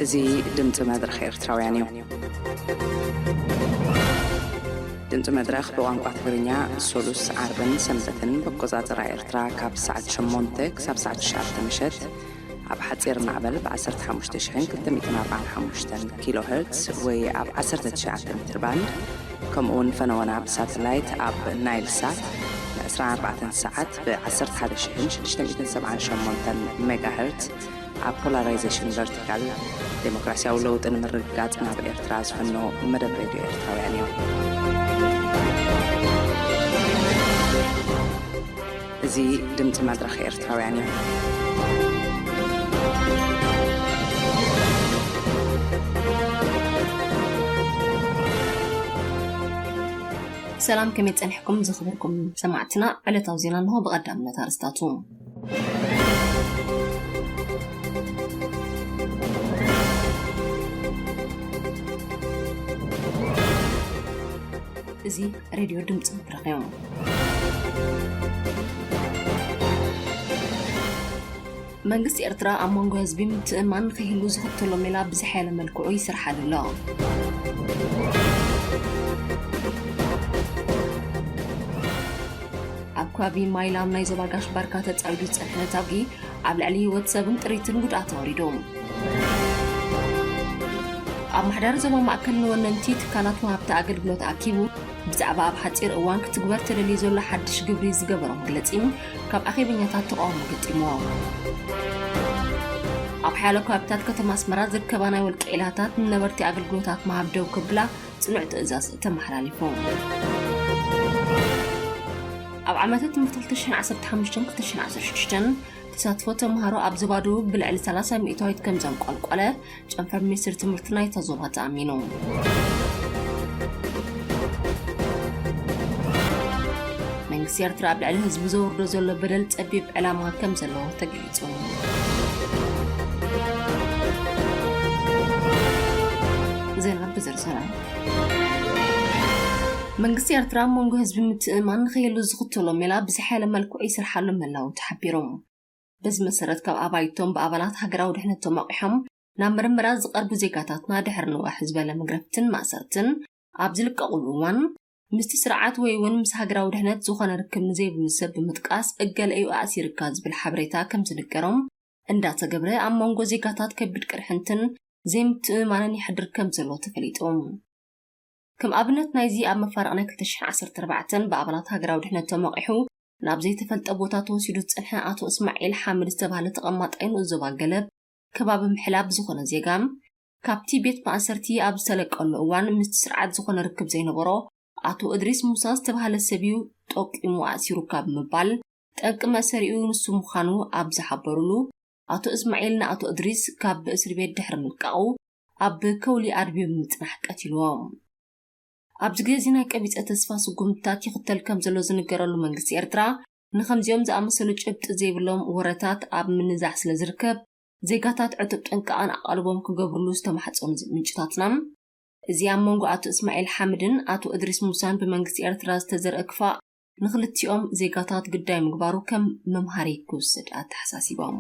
እዚ ድምፂ መድረኽ ኤርትራውያን እዩ። ድምፂ መድረኽ ብቋንቋ ትግርኛ ሶሉስ፣ ዓርብን ሰንበትን ብኣቆፃፅራ ኤርትራ ካብ ሰዓት ሸሞንተ ክሳብ ሰዓት ትሽዓተ ምሸት ኣብ ሓፂር ማዕበል ብ ዓሰርተ ሓሙሽተ ሽሕን ክልተ ሚእትን ኣርባዓን ሓሙሽተን ኪሎ ሄርትስ ወይ ኣብ ዓሰርተ ትሽዓተ ሜትር ባንድ፣ ከምኡ እውን ፈነወና ብሳተላይት ኣብ ናይል ሳት ን ዕስራን ኣርባዕተን ሰዓት ብ ዓሰርተ ሓደ ሽሕን ሽዱሽተ ሚእትን ሰብዓን ሸሞንተን ሜጋ ሄርትስ ኣብ ፖላራይዜሽን ቨርቲካል፣ ዴሞክራሲያዊ ለውጢ ንምርግጋጽ ናብ ኤርትራ ዝፈኖ መደብ ሬድዮ ኤርትራውያን እዩ። እዚ ድምፂ መድረኽ ኤርትራውያን እዩ። ሰላም፣ ከመይ ጸኒሕኩም ዝኽብርኩም ሰማዕትና? ዕለታዊ ዜና እንሆ። ብቐዳምነት ኣርስታቱ። እዚ ሬድዮ ድምፂ መድረኽ እዩ። መንግስቲ ኤርትራ ኣብ መንጎ ህዝቢ ምትእምማን ንኸይህሉ ዝኽተሎ ሜላ ብዝሓየለ መልክዑ ይሰርሓሉ ኣሎ። ኣብ ከባቢ ማይላም ናይ ዞባ ጋሽ ባርካ ተጻዊዱ ዝጸንሐ ነታጒ ኣብ ልዕሊ ህይወት ሰብን ጥሪትን ጉድኣት ኣውሪዱ። ኣብ ማሕዳር ዞባ ማእከል ንወነንቲ ትካላት ወሃብቲ ኣገልግሎት ኣኪቡ ብዛዕባ ኣብ ሓጺር እዋን ክትግበር ተደልዩ ዘሎ ሓድሽ ግብሪ ዝገበሮ መግለጺ ካብ ኣኼበኛታት ተቃውሞ ገጢምዎ። ኣብ ሓያሎ ከባቢታት ከተማ ኣስመራ ዝርከባ ናይ ወልቂ ዒላታት ንነበርቲ ኣገልግሎታት ምሃብ ደው ክብላ ጽኑዕ ትእዛዝ ተመሓላሊፉ። ኣብ ዓመተ ትምህርቲ ክልተ ሽሕን ዓሰርተ ሓሙሽተን ክልተ ሽሕን ዓሰርተ ሽዱሽተን ተሳትፎ ተምሃሮ ኣብ ዞባ ደቡብ ብልዕሊ ሰላሳ ሚእታዊት ከም ዘንቆልቆለ ጨንፈር ሚኒስትሪ ትምህርቲ ናይታ ዞባ ተኣሚኑ። መንግስቲ ኤርትራ ኣብ ልዕሊ ህዝቢ ዘውርዶ ዘሎ በደል ጸቢብ ዕላማ ከም ዘለዎ ተገሊጹ። ዜና ብዝርዝር። መንግስቲ ኤርትራ ኣብ መንጎ ህዝቢ ምትእምማን ንኸይህሉ ዝኽተሎ ሜላ ብዝሓየለ መልክዑ ይሰርሓሉ ምህላዉ ተሓቢሩ። በዚ መሰረት፣ ካብ ኣባይቶም ብኣባላት ሃገራዊ ድሕነት ተሞቂሖም ናብ ምርመራ ዝቐርቡ ዜጋታትና ድሕሪ ንውሕ ዝበለ መግረፍትን ማእሰርትን ኣብ ዝልቀቑሉ እዋን፣ ምስቲ ስርዓት ወይ እውን ምስ ሃገራዊ ድሕነት ዝኾነ ርክብ ንዘይብሉ ሰብ ብምጥቃስ፣ "እገለ እዩ ኣእሲርካ" ዝብል ሓበሬታ ከም ዝንገሮም እንዳተገብረ፣ ኣብ መንጎ ዜጋታት ከቢድ ቅርሕንትን ዘይምትእምማንን ይሕድር ከም ዘሎ ተፈሊጡ። ከም ኣብነት ናይዚ፣ ኣብ መፋርቕ ናይ ክልተ ሽሕን ዓሰርተ ኣርባዕተን ብኣባላት ሃገራዊ ድሕነት ተሞቂሑ ናብ ዘይተፈልጠ ቦታ ተወሲዱ ዝጸንሐ ኣቶ እስማዒል ሓምድ ዝተባህለ ተቐማጣይ ንኡስ ዞባ ገለብ ከባቢ ምሕላብ ዝኾነ ዜጋ፣ ካብቲ ቤት ማእሰርቲ ኣብ ዝተለቀሉ እዋን ምስቲ ስርዓት ዝኾነ ርክብ ዘይነበሮ ኣቶ እድሪስ ሙሳ ዝተባህለ ሰብ እዩ ጠቂሙ ኣእሲሩካ ብምባል፣ ጠንቂ መእሰሪኡ ንሱ ምዃኑ ኣብ ዝሓበሩሉ፣ ኣቶ እስማዒል ንኣቶ እድሪስ ካብ እስሪ ቤት ድሕሪ ምልቃቑ ኣብ ከውሊ ኣድብዩ ብምጽናሕ ቀቲልዎ። ኣብዚ ግዜ እዚ ናይ ቀቢጸ ተስፋ ስጉምትታት ይኽተል ከም ዘሎ ዝንገረሉ መንግስቲ ኤርትራ፣ ንኸምዚኦም ዝኣመሰሉ ጭብጢ ዘይብሎም ወረታት ኣብ ምንዛሕ ስለ ዝርከብ፣ ዜጋታት ዕቱብ ጥንቃቐን ኣቓልቦም ክገብርሉ ዝተማሕጸኑ ምንጭታትና፣ እዚ ኣብ መንጎ ኣቶ እስማዒል ሓምድን ኣቶ እድሪስ ሙሳን ብመንግስቲ ኤርትራ ዝተዘርአ ክፋእ ንኽልቲኦም ዜጋታት ግዳይ ምግባሩ ከም መምሃሪ ክውሰድ ኣተሓሳሲቦም።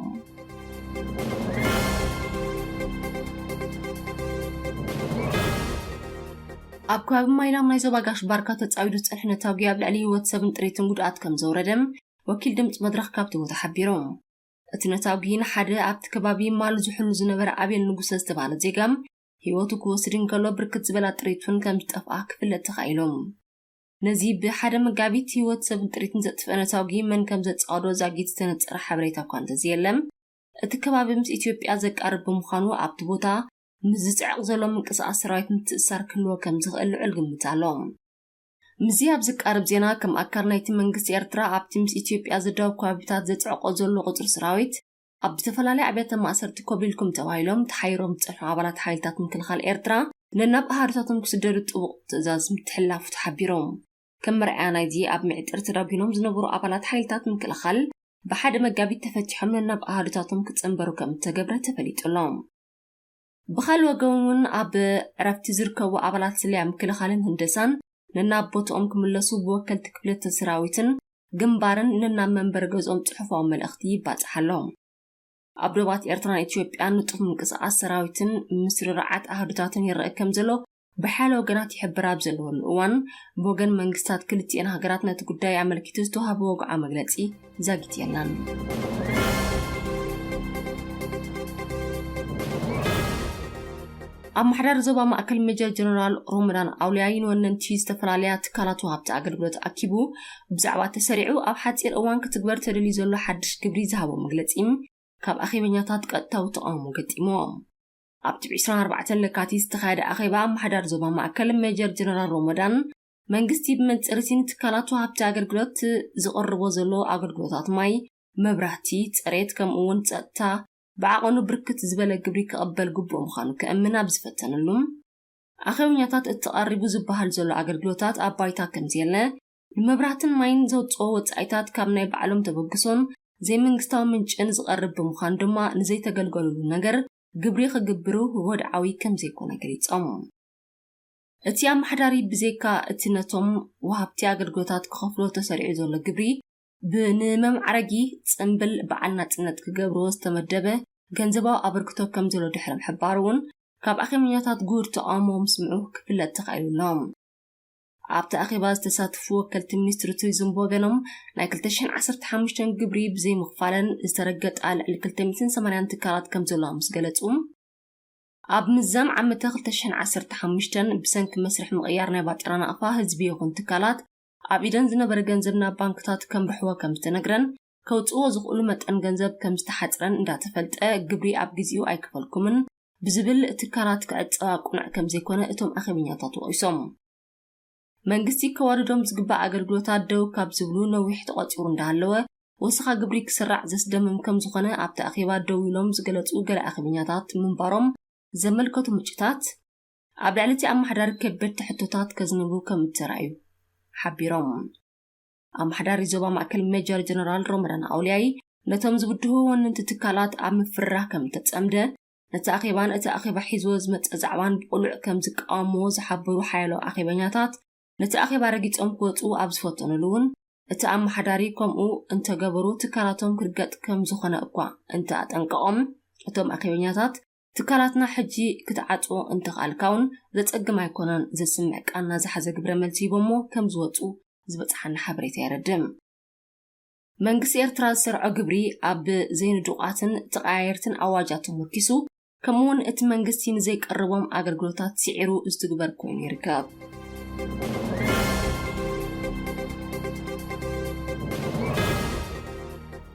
ኣብ ከባቢ ማይላም ናይ ዞባ ጋሽ ባርካ ተጻዊዱ ዝጸንሐ ነታጒ ኣብ ልዕሊ ህይወት ሰብን ጥሪትን ጉድኣት ከም ዘውረደ ወኪል ድምፂ መድረኽ ካብቲ ቦታ ሓቢሩ። እቲ ነታጒ ንሓደ ኣብቲ ከባቢ ማል ዝሕሉ ዝነበረ ኣቤል ንጉሰ ዝተባህለ ዜጋ ህይወቱ ክወስድ እንከሎ፣ ብርክት ዝበላ ጥሪት እውን ከም ዝጠፍኣ ክፍለጥ ተኻኢሉ። ነዚ ብሓደ መጋቢት ህይወት ሰብን ጥሪትን ዘጥፍአ ነታጒ መን ከም ዘጻወዶ ዛጊት ዝተነጸረ ሓበሬታ እኳ እንተዘየለ፣ እቲ ከባቢ ምስ ኢትዮጵያ ዘቃርብ ብምዃኑ፣ ኣብቲ ቦታ ምስ ዝጽዕቕ ዘሎ ምንቅስቓስ ሰራዊት ምትእስሳር ክህልዎ ከም ዝኽእል ልዑል ግምት ኣሎ። ምስዚ ኣብ ዝቃረብ ዜና፣ ከም ኣካል ናይቲ መንግስቲ ኤርትራ ኣብቲ ምስ ኢትዮጵያ ዝዳወብ ከባቢታት ዘጽዕቆ ዘሎ ቁጽሪ ሰራዊት፣ ኣብ ዝተፈላለያ ኣብያተ ማእሰርቲ ኮብሊልኩም ተባሂሎም ተሓይሮም ዝጸንሑ ኣባላት ሓይልታት ምክልኻል ኤርትራ፣ ነናብ ኣሃዱታቶም ክስደዱ ጥቡቕ ትእዛዝ ምትሕልላፉ ተሓቢሮም። ከም መርኣያ ናይዚ፣ ኣብ ምዕጥር ተዳጒኖም ዝነበሩ ኣባላት ሓይልታት ምክልኻል ብሓደ መጋቢት ተፈቲሖም ነናብ ኣሃዱታቶም ክጽንበሩ ከም እተገብረ ተፈሊጡ ኣሎ። ብኻልእ ወገን እውን፣ ኣብ ዕረፍቲ ዝርከቡ ኣባላት ስለያ ምክልኻልን ህንደሳን ነናብ ቦትኦም ክምለሱ ብወከልቲ ክፍለተ ሰራዊትን ግንባርን ነናብ መንበሪ ገዝኦም ጽሑፋዊ መልእኽቲ ይባጻሕ ኣሎ። ኣብ ዶባት ኤርትራን ኢትዮጵያን ንጡፍ ምንቅስቓስ ሰራዊትን ምስርርዓት ኣሃዱታትን ይረአ ከም ዘሎ ብሓያለ ወገናት ይሕብር ኣብ ዘለወሉ እዋን፣ ብወገን መንግስታት ክልቲኤን ሃገራት ነቲ ጉዳይ ኣመልኪቱ ዝተዋህበ ወግዓዊ መግለጺ ዛጊት የለን። ኣመሓዳሪ ዞባ ማእከል ሜጀር ጀነራል ሮመዳን ኣውልያይ ንወነንቲ ዝተፈላለያ ትካላት ወሃብቲ ኣገልግሎት ኣኪቡ፣ ብዛዕባ ተሰሪዑ ኣብ ሓጺር እዋን ክትግበር ተደልዩ ዘሎ ሓድሽ ግብሪ ዝሃቦ መግለጺ ካብ ኣኼበኛታት ቀጥታዊ ተቓውሞ ገጢምዎ። ኣብቲ ብ ዕስራን ኣርባዕተን ለካቲት ዝተኻየደ ኣኼባ ኣመሓዳሪ ዞባ ማእከል ሜጀር ጀነራል ሮመዳን፣ መንግስቲ ብመንጽር እቲ ንትካላት ወሃብቲ ኣገልግሎት ዝቕርቦ ዘሎ ኣገልግሎታት ማይ፣ መብራህቲ፣ ጽሬት ከምኡ እውን ጸጥታ ብዓቐኑ ብርክት ዝበለ ግብሪ ክቕበል ግቡእ ምዃኑ ከእምን ኣብ ዝፈተነሉ፣ ኣኼበኛታት እቲ ቀሪቡ ዝበሃል ዘሎ ኣገልግሎታት ኣብ ባይታ ከም ዘየለ፣ ንመብራህትን ማይን ዘውጽኦ ወጻኢታት ካብ ናይ ባዕሎም ተበግሶን ዘይመንግስታዊ ምንጭን ዝቐርብ ብምዃኑ ድማ ንዘይተገልገሉሉ ነገር ግብሪ ክግብሩ ወድዓዊ ከም ዘይኮነ ገሊጾም። እቲ ኣመሓዳሪ ብዘይካ እቲ ነቶም ወሃብቲ ኣገልግሎታት ክኸፍሎ ተሰሪዑ ዘሎ ግብሪ ብንመማዕረጊ ጽምብል በዓል ናጽነት ክገብርዎ ዝተመደበ ገንዘባዊ ኣበርክቶ ከም ዘሎ ድሕሪ ምሕባሩ እውን ካብ ኣኼበኛታት ግሁድ ተቓውሞ ምስምዑ ክፍለጥ ተኻኢሉ ኣሎ። ኣብቲ ኣኼባ ዝተሳተፉ ወከልቲ ሚኒስትሪ ቱሪዝም ብወገኖም ናይ ክልተ ሽሕን ዓሰርተ ሓሙሽተን ግብሪ ብዘይምኽፋለን ዝተረገጣ ልዕሊ ክልተ ሚእትን ሰማንያን ትካላት ከም ዘለዋ ምስ ገለጹ፣ ኣብ ምዛም ዓመተ ክልተ ሽሕን ዓሰርተ ሓሙሽተን ብሰንኪ መስርሕ ምቕያር ናይ ባጤራ ናቕፋ ህዝቢ ይኹን ትካላት ኣብ ኢደን ዝነበረ ገንዘብ ናብ ባንክታት ከምርሕዎ ከም ዝተነግረን ከውፅዎ ዝኽእሉ መጠን ገንዘብ ከም ዝተሓፅረን እንዳተፈልጠ ግብሪ ኣብ ግዚኡ ኣይከፈልኩምን ብዝብል ትካላት ክዕፀዋ ቅኑዕ ከም ዘይኮነ እቶም ኣኼበኛታት ወቒሶም። መንግስቲ ከዋድዶም ዝግባእ ኣገልግሎታት ደው ካብ ዝብሉ ነዊሕ ተቖፂሩ እንዳሃለወ ወሰኻ ግብሪ ክስራዕ ዘስደምም ከም ዝኾነ ኣብቲ ኣኼባ ደው ኢሎም ዝገለፁ ገለ ኣኼበኛታት ምንባሮም ዘመልከቱ ምንጭታት ኣብ ልዕሊ እቲ ኣመሓዳሪ ከበድቲ ሕቶታት ከዝንቡ ከም እተራእዩ ሓቢሮም። ኣመሓዳሪ ዞባ ማእከል ሜጀር ጀነራል ሮመዳን ኣውልያይ ነቶም ዝብድሁ ወነንቲ ትካላት ኣብ ምፍርራህ ከም እተጸምደ፣ ነቲ ኣኼባን እቲ ኣኼባ ሒዝዎ ዝመጸ ዛዕባን ብቕሉዕ ከም ዝቃወምዎ ዝሓበሩ ሓያሎ ኣኼበኛታት፣ ነቲ ኣኼባ ረጊጾም ክወጹ ኣብ ዝፈተኑሉ እውን፣ እቲ ኣመሓዳሪ ከምኡ እንተገበሩ ትካላቶም ክርገጥ ከም ዝኾነ እኳ እንተ ኣጠንቀቖም፣ እቶም ኣኼበኛታት ትካላትና ሕጂ ክትዓጽዎ እንተኽኣልካ እውን ዘጸግም ኣይኮነን፣ ዘስምዕ ቃና ዝሓዘ ግብረ መልሲ ሂቦሞ ከም ዝወጹ ዝበጽሓና ሓበሬታ የረድእ። መንግስቲ ኤርትራ ዝሰርዖ ግብሪ ኣብ ዘይንዱቓትን ተቐያየርትን ኣዋጃት ተመርኪሱ፣ ከምኡውን እቲ መንግስቲ ንዘይቀርቦም ኣገልግሎታት ስዒሩ ዝትግበር ኮይኑ ይርከብ።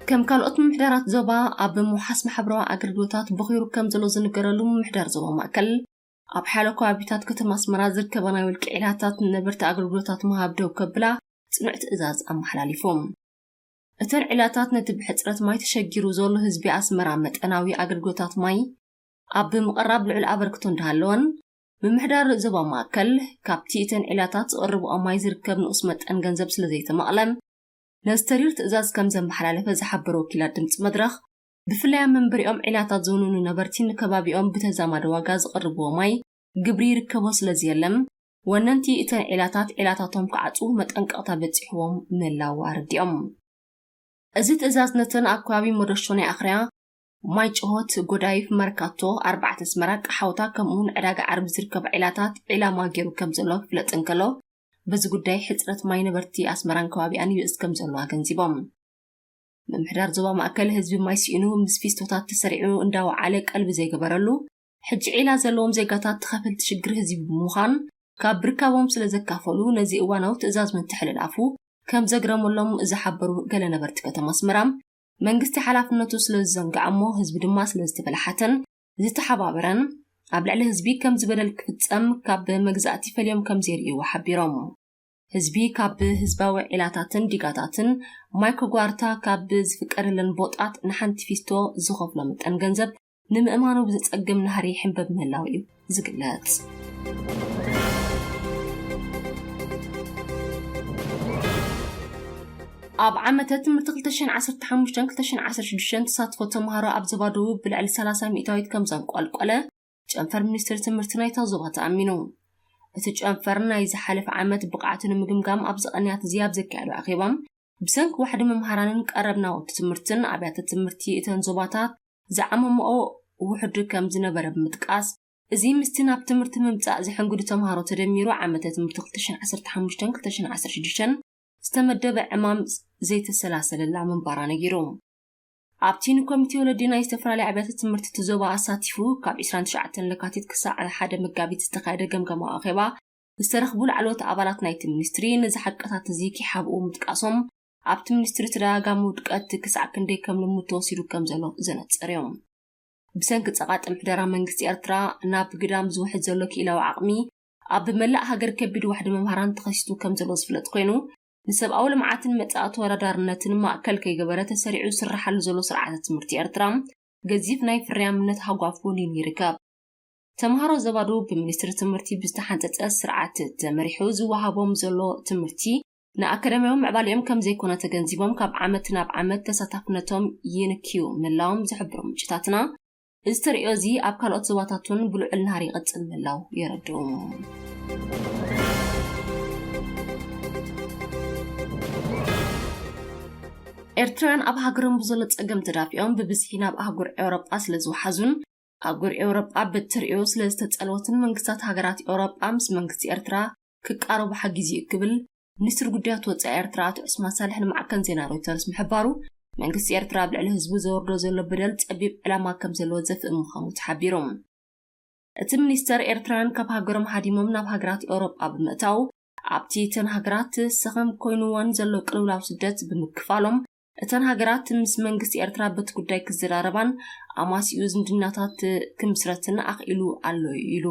ከም ካልኦት ምምሕዳራት ዞባ ኣብ ምውሓስ ማሕበራዊ ኣገልግሎታት በኺሩ ከም ዘሎ ዝንገረሉ ምምሕዳር ዞባ ማእከል፣ ኣብ ሓያሎ ከባቢታት ከተማ ኣስመራ ዝርከባ ናይ ውልቂ ዒላታት ንነበርቲ ኣገልግሎታት ምሃብ ደው ከብላ ጽኑዕ ትእዛዝ ኣመሓላሊፉ። እተን ዒላታት ነቲ ብሕጽረት ማይ ተሸጊሩ ዘሎ ህዝቢ ኣስመራ መጠናዊ ኣገልግሎታት ማይ ኣብ ምቕራብ ልዑል ኣበርክቶ እንዳሃለወን፣ ምምሕዳር ዞባ ማእከል ካብቲ እተን ዒላታት ዝቕርብኦ ማይ ዝርከብ ንኡስ መጠን ገንዘብ ስለ ዘይተመቕለ፣ ነዚ ተሪር ትእዛዝ ከም ዘመሓላለፈ ዝሓበረ ወኪላት ድምጺ መድረኽ፣ ብፍላይ ኣብ መንበሪኦም ዒላታት ዝውንኑ ነበርቲ ንከባቢኦም ብተዛማዲ ዋጋ ዝቕርብዎ ማይ ግብሪ ይርከቦ ስለ ዘየለን፣ ወነንቲ እተን ዒላታት ዒላታቶም ክዓጽዉ መጠንቀቕታ በጺሕዎም ምህላዉ ኣረዲኦም። እዚ ትእዛዝ ነተን ኣብ ከባቢ መዶሾ ናይ ኣኽርያ፣ ማይ ጭሆት፣ ጎዳይፍ፣ መርካቶ፣ ኣርባዕተ ኣስመራ፣ ቀሓውታ ከምኡውን ዕዳጋ ዓርቢ ዝርከባ ዒላታት ዒላማ ገይሩ ከም ዘሎ ክፍለጥ እንከሎ፣ በዚ ጉዳይ ሕጽረት ማይ ነበርቲ ኣስመራን ከባቢኣን ይብእስ ከም ዘሎ ኣገንዚቦም። ምምሕዳር ዞባ ማእከል ህዝቢ ማይ ስኢኑ ምስ ፊስቶታት ተሰሪዑ እንዳወዓለ ቀልቢ ዘይገበረሉ፣ ሕጂ ዒላ ዘለዎም ዜጋታት ተኸፈልቲ ሽግር ህዝቢ ብምዃን ካብ ብርካቦም ስለ ዘካፈሉ ነዚ እዋናዊ ትእዛዝ ምትሕልላፉ ከም ዘግረመሎም ዝሓበሩ ገለ ነበርቲ ከተማ ኣስመራ፣ መንግስቲ ሓላፍነቱ ስለ ዝዘንግዓ እሞ ህዝቢ ድማ ስለ ዝተበላሓተን ዝተሓባበረን ኣብ ልዕሊ ህዝቢ ከም ዝበደል ክፍጸም ካብ መግዛእቲ ፈልዮም ከም ዘይርእይዎ ሓቢሮም። ህዝቢ ካብ ህዝባዊ ዒላታትን ዲጋታትን ማይ ከጓርታ ካብ ዝፍቀደለን ቦጣት ንሓንቲ ፊስቶ ዝኸፍሎ መጠን ገንዘብ ንምእማኑ ብዘጸግም ናህሪ ይሕንበብ ምህላው እዩ ዝግለጽ። ኣብ ዓመተ ትምህርቲ ክልተ ሽሕን ዓሰርተ ሓሙሽተን ክልተ ሽሕን ዓሰርተ ሽዱሽተን ተሳትፎ ተምሃሮ ኣብ ዞባ ደቡብ ብልዕሊ ሰላሳ ሚእታዊት ከም ዘንቋልቆለ ጨንፈር ሚኒስትሪ ትምህርቲ ናይታ ዞባ ተኣሚኑ። እቲ ጨንፈር ናይ ዝሓለፈ ዓመት ብቕዓቱ ንምግምጋም ኣብ ዝቐንያት እዚ ኣብ ዘካየዶ ኣኼባ፣ ብሰንኪ ዋሕዲ መምሃራንን ቀረብ ናውቲ ትምህርትን ኣብያተ ትምህርቲ እተን ዞባታት ዝዓመምኦ ውሑድ ከም ዝነበረ ብምጥቃስ፣ እዚ ምስቲ ናብ ትምህርቲ ምምጻእ ዝሕንግዱ ተምሃሮ ተደሚሩ ዓመተ ትምህርቲ ክልተ ሽሕን ዓሰርተ ሓሙሽተን ክልተ ሽሕን ዓሰርተ ሽዱሽተን ዝተመደበ ዕማም ዘይተሰላሰለላ ምንባራ ነጊሩ። ኣብቲ ንኮሚቴ ወለዲ ናይ ዝተፈላለዩ ኣብያተ ትምህርቲ እቲ ዞባ ኣሳቲፉ ካብ ዕስራን ትሽዓተን ለካቲት ክሳዕ ሓደ መጋቢት ዝተኻየደ ገምገማዊ ኣኼባ ዝተረኽቡ ላዕለዎት ኣባላት ናይቲ ሚኒስትሪ ነዚ ሓቅታት እዚ ከይሓብኡ ምጥቃሶም፣ ኣብቲ ሚኒስትሪ ተደጋጋሚ ውድቀት ክሳዕ ክንደይ ከም ልሙድ ተወሲዱ ከም ዘሎ ዘነጸሩ እዮም። ብሰንኪ ጸቓጢ ምሕደራ መንግስቲ ኤርትራ ናብ ግዳም ዝውሕድ ዘሎ ክኢላዊ ዓቕሚ ኣብ መላእ ሃገር ከቢድ ዋሕዲ መምሃራን ተኸሲቱ ከም ዘሎ ዝፍለጥ ኮይኑ፣ ንሰብኣዊ ልምዓትን መጻኢ ተወዳዳርነትን ማእከል ከይገበረ ተሰሪዑ ዝስራሓሉ ዘሎ ስርዓተ ትምህርቲ ኤርትራ ገዚፍ ናይ ፍርያምነት ሃጓፍ ወኒኑ ይርከብ። ተምሃሮ ዘባዱ ብሚኒስትሪ ትምህርቲ ብዝተሓንጸጸ ስርዓት ተመሪሑ ዝወሃቦም ዘሎ ትምህርቲ ንኣካዳሚያዊ ምዕባሊኦም ከም ዘይኮነ ተገንዚቦም ካብ ዓመት ናብ ዓመት ተሳታፍነቶም ይንክዩ ምህላዎም ዝሕብሩ ምንጭታትና፣ እዚ ተርእዮ እዚ ኣብ ካልኦት ዞባታት እውን ብልዑል ናህሪ ይቕጽል ምህላው የረድኡ። ኤርትራውያን ኣብ ሃገሮም ብዘሎ ጸገም ተዳፊኦም ብብዝሒ ናብ ኣህጉር ኤውሮጳ ስለ ዝወሓዙን ኣህጉር ኤውሮጳ ብትርእዮ ስለ ዝተጸልወትን መንግስታት ሃገራት ኤውሮጳ ምስ መንግስቲ ኤርትራ ክቃረቡ ሓጊዙ እዩ ክብል ሚኒስትሪ ጉዳያት ወጻኢ ኤርትራ ኣቶ ዑስማን ሳልሕ ንማዕከን ዜና ሮይተርስ ምሕባሩ፣ መንግስቲ ኤርትራ ኣብ ልዕሊ ህዝቡ ዘወርዶ ዘሎ በደል ጸቢብ ዕላማ ከም ዘለዎ ዘፍእም ምዃኑ ተሓቢሩ። እቲ ሚኒስተር፣ ኤርትራውያን ካብ ሃገሮም ሃዲሞም ናብ ሃገራት ኤውሮጳ ብምእታው ኣብቲ እተን ሃገራት ሰኸም ኮይኑወን ዘሎ ቅልውላው ስደት ብምክፋሎም፣ እተን ሃገራት ምስ መንግስቲ ኤርትራ በቲ ጉዳይ ክዘራረባን ኣማሲኡ ዝምድናታት ክምስረትን ኣኽኢሉ ኣሎ ኢሉ።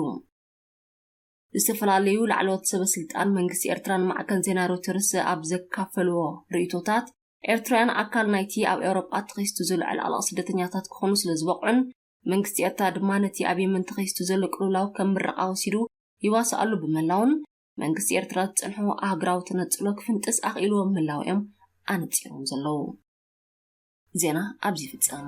ዝተፈላለዩ ላዕለዎት ሰበ ስልጣን መንግስቲ ኤርትራን ማዕከን ዜና ሮይተርስ ኣብ ዘካፈልዎ ርእይቶታት፣ ኤርትራውያን ኣካል ናይቲ ኣብ ኤውሮጳ ተኸሲቱ ዘሎ ዕልቕላቕ ስደተኛታት ክኾኑ ስለ ዝበቕዑን መንግስቲ ኤርትራ ድማ ነቲ ኣብ የመን ተኸሲቱ ዘሎ ቅልውላው ከም ምርቓ ወሲዱ ይዋስኣሉ ብምህላውን መንግስቲ ኤርትራ ዝጸንሖ ኣህጉራዊ ተነጽሎ ክፍንጥስ ኣኽኢልዎ ምህላው እዮም ኣነጺሮም ዘለዉ። ዜና ኣብዚ ይፍጸም።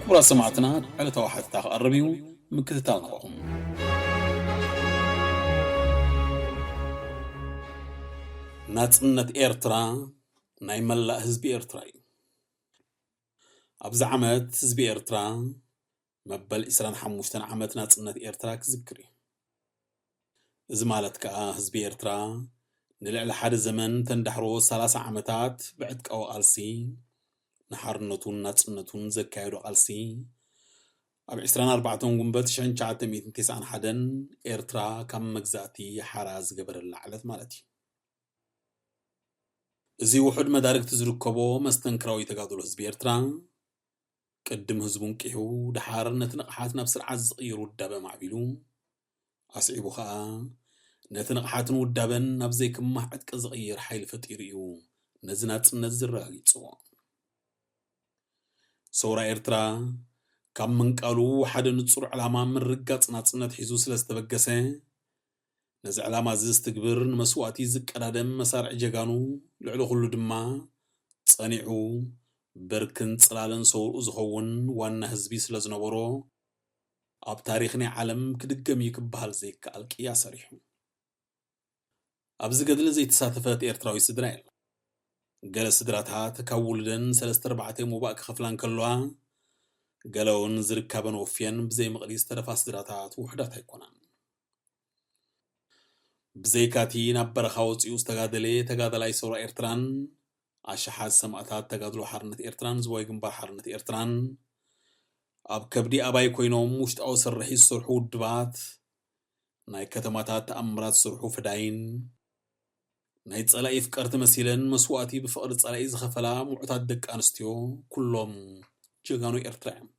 ክቡራት ሰማዕትና፣ ዕለታዊ ሓተታ ክቐርብ እዩ፣ ምክትታል ንኸኹም። ናጽነት ኤርትራ ናይ መላእ ህዝቢ ኤርትራ እዩ። ኣብዚ ዓመት ህዝቢ ኤርትራ መበል ዕስራን ሓሙሽተን ዓመት ናጽነት ኤርትራ ክዝክር እዩ። እዚ ማለት ከኣ ህዝቢ ኤርትራ ንልዕሊ ሓደ ዘመን ተንዳሕሮ ሰላሳ ዓመታት ብዕጥቃዊ ቃልሲ ንሓርነቱን ናጽነቱን ዘካየዶ ቃልሲ ኣብ ዕስራን ኣርባዕተን ጉንበት ሽሕን ትሽዓተ ሚእትን ተስዓን ሓደን ኤርትራ ካብ መግዛእቲ ሓራ ዝገበረላ ዕለት ማለት እዩ። እዚ ውሑድ መዳርግቲ ዝርከቦ መስተንክራዊ ተጋድሎ ህዝቢ ኤርትራ፣ ቅድም ህዝቡ እንቂሑ፣ ደሓር ነቲ ንቕሓት ናብ ስርዓት ዝቕይር ውዳበ ኣማዕቢሉ፣ ኣስዒቡ ኸኣ፣ ነቲ ንቕሓትን ውዳበን ናብ ዘይክማህ ዕጥቂ ዝቕይር ሓይሊ ፈጢሩ እዩ ነዚ ናጽነት ዘረጋጊጽዎ። ሰውራ ኤርትራ፣ ካብ ምንቃሉ ሓደ ንጹር ዕላማ ምርጋጽ ናጽነት ሒዙ ስለ ዝተበገሰ፣ ነዚ ዕላማ እዚ ዝትግብር ንመስዋእቲ ዝቀዳደም መሳርዕ ጀጋኑ፣ ልዕሊ ኩሉ ድማ ጸኒዑ ብርክን ጽላልን ሰውርኡ ዝኸውን ዋና ህዝቢ ስለ ዝነበሮ፣ ኣብ ታሪኽ ናይ ዓለም ክድገም እዩ ክበሃል ዘይከኣል ቅያ ሰሪሑ። ኣብዚ ገድሊ ዘይተሳተፈት ኤርትራዊ ስድራ የለን። ገለ ስድራታት ካብ ውሉደን ሰለስተ ኣርባዕተ ሞባእ ክኸፍላ እንከለዋ፣ ገለ እውን ዝርካበን ወፍየን ብዘይ ምቕሊ ዝተረፋ ስድራታት ውሑዳት ኣይኮናን። ብዘይካቲ ናብ በረኻ ወጺኡ ዝተጋደለ ተጋዳላይ ሰውራ ኤርትራን ኣሽሓት ሰማእታት ተጋድሎ ሓርነት ኤርትራን ዝባዊ ግንባር ሓርነት ኤርትራን ኣብ ከብዲ ኣባይ ኮይኖም ውሽጣዊ ስርሒ ዝሰርሑ ውድባት፣ ናይ ከተማታት ተኣምራት ዝሰርሑ ፈዳይን፣ ናይ ጸላኢ ፍቀርቲ መሲለን መስዋእቲ ብፍቕሪ ጸላኢ ዝኸፈላ ምዑታት ደቂ ኣንስትዮ ኩሎም ጀጋኑ ኤርትራ እዮም።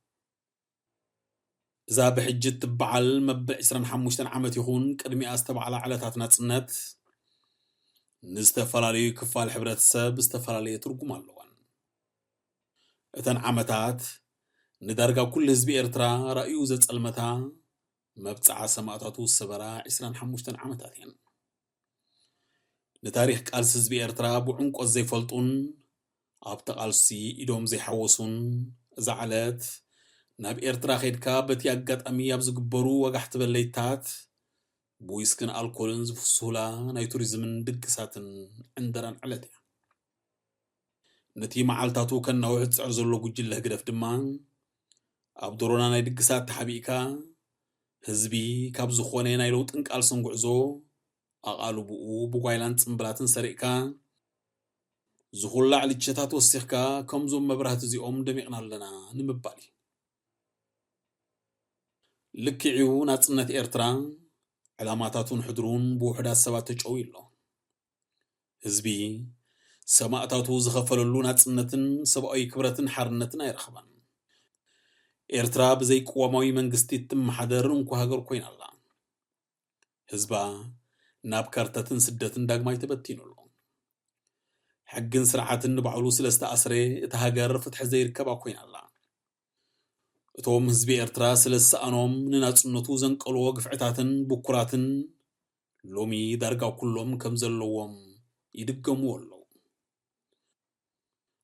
እዛ ብሕጂ እትበዓል መበል ዕስራን ሓሙሽተን ዓመት ይኹን ቅድሚኣ ዝተባዕላ ዕለታት ናጽነት፣ ንዝተፈላለዩ ክፋል ሕብረተሰብ ዝተፈላለየ ትርጉም ኣለወን። እተን ዓመታት ንዳርጋ ኩሉ ህዝቢ ኤርትራ ራእዩ ዘጸልመታ፣ መብጽዓ ሰማእታቱ ዝሰበራ ዕስራን ሓሙሽተን ዓመታት እየን። ንታሪኽ ቃልሲ ህዝቢ ኤርትራ ብዕምቆት ዘይፈልጡን ኣብቲ ቃልሲ ኢዶም ዘይሓወሱን፣ እዛ ዕለት ናብ ኤርትራ ኸይድካ በቲ ኣጋጣሚ ኣብ ዝግበሩ ወጋሕቲ በለይታት ብዊስክን ኣልኮልን ዝፍስሁላ ናይ ቱሪዝምን ድግሳትን ዕንደራን ዕለት እያ። ነቲ መዓልታቱ ከናውሕ ዝጽዕር ዘሎ ጉጅለ ህግደፍ ድማ፣ ኣብ ዶሮና ናይ ድግሳት ተሓቢእካ፣ ህዝቢ ካብ ዝኾነ ናይ ለውጥን ቃልስን ጉዕዞ ኣቓልቦኡ ብጓይላን ጽምብላትን ሰሪቕካ፣ ዝኹላዕ ልቸታት ወሲኽካ፣ ከምዞም መብራህቲ እዚኦም ደሚቕና ኣለና ንምባል እዩ። ልክዕ'ዩ፣ ናጽነት ኤርትራ፣ ዕላማታቱን ሕድሩን ብውሑዳት ሰባት ተጨውዩ ኣሎ። ህዝቢ ሰማእታቱ ዝኸፈለሉ ናጽነትን ሰብኣዊ ክብረትን ሓርነትን ኣይረኸበን። ኤርትራ ብዘይ ቅዋማዊ መንግስቲ እትመሓደር እንኮ ሃገር ኮይና ኣላ። ህዝባ ናብ ከርተትን ስደትን ዳግማይ ተበቲኑ ኣሎ። ሕግን ስርዓትን ንባዕሉ ስለ ዝተኣስረ፣ እታ ሃገር ፍትሒ ዘይርከባ ኮይና ኣላ። እቶም ህዝቢ ኤርትራ ስለ ዝሰኣኖም፣ ንናጽነቱ ዘንቀልዎ ግፍዕታትን ብኩራትን ሎሚ ዳርጋ ኩሎም ከም ዘለዎም ይድገምዎ ኣለዉ።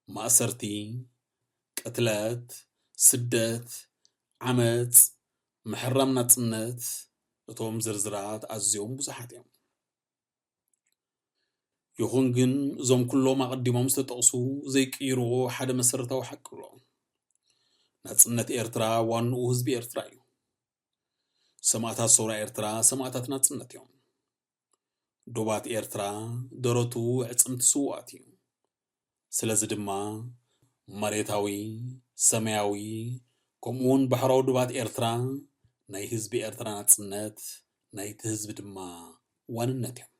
ማእሰርቲ፣ ቅትለት፣ ስደት፣ ዓመጽ፣ ምሕራም ናጽነት፣ እቶም ዝርዝራት ኣዝዮም ብዙሓት እዮም። ይኹን ግን፣ እዞም ኩሎም ኣቐዲሞም ዝተጠቕሱ ዘይቅይርዎ ሓደ መሰረታዊ ሓቂ ኣሎ። ናጽነት ኤርትራ ዋንኡ ህዝቢ ኤርትራ እዩ። ሰማእታት ሰውራ ኤርትራ ሰማእታት ናጽነት እዮም። ዶባት ኤርትራ ደረቱ ኣዕጽምቲ ስውኣት እዩ። ስለዚ ድማ መሬታዊ፣ ሰማያዊ፣ ከምኡውን ባሕራዊ ዶባት ኤርትራ ናይ ህዝቢ ኤርትራ ናጽነት፣ ናይቲ ህዝቢ ድማ ዋንነት እዮም።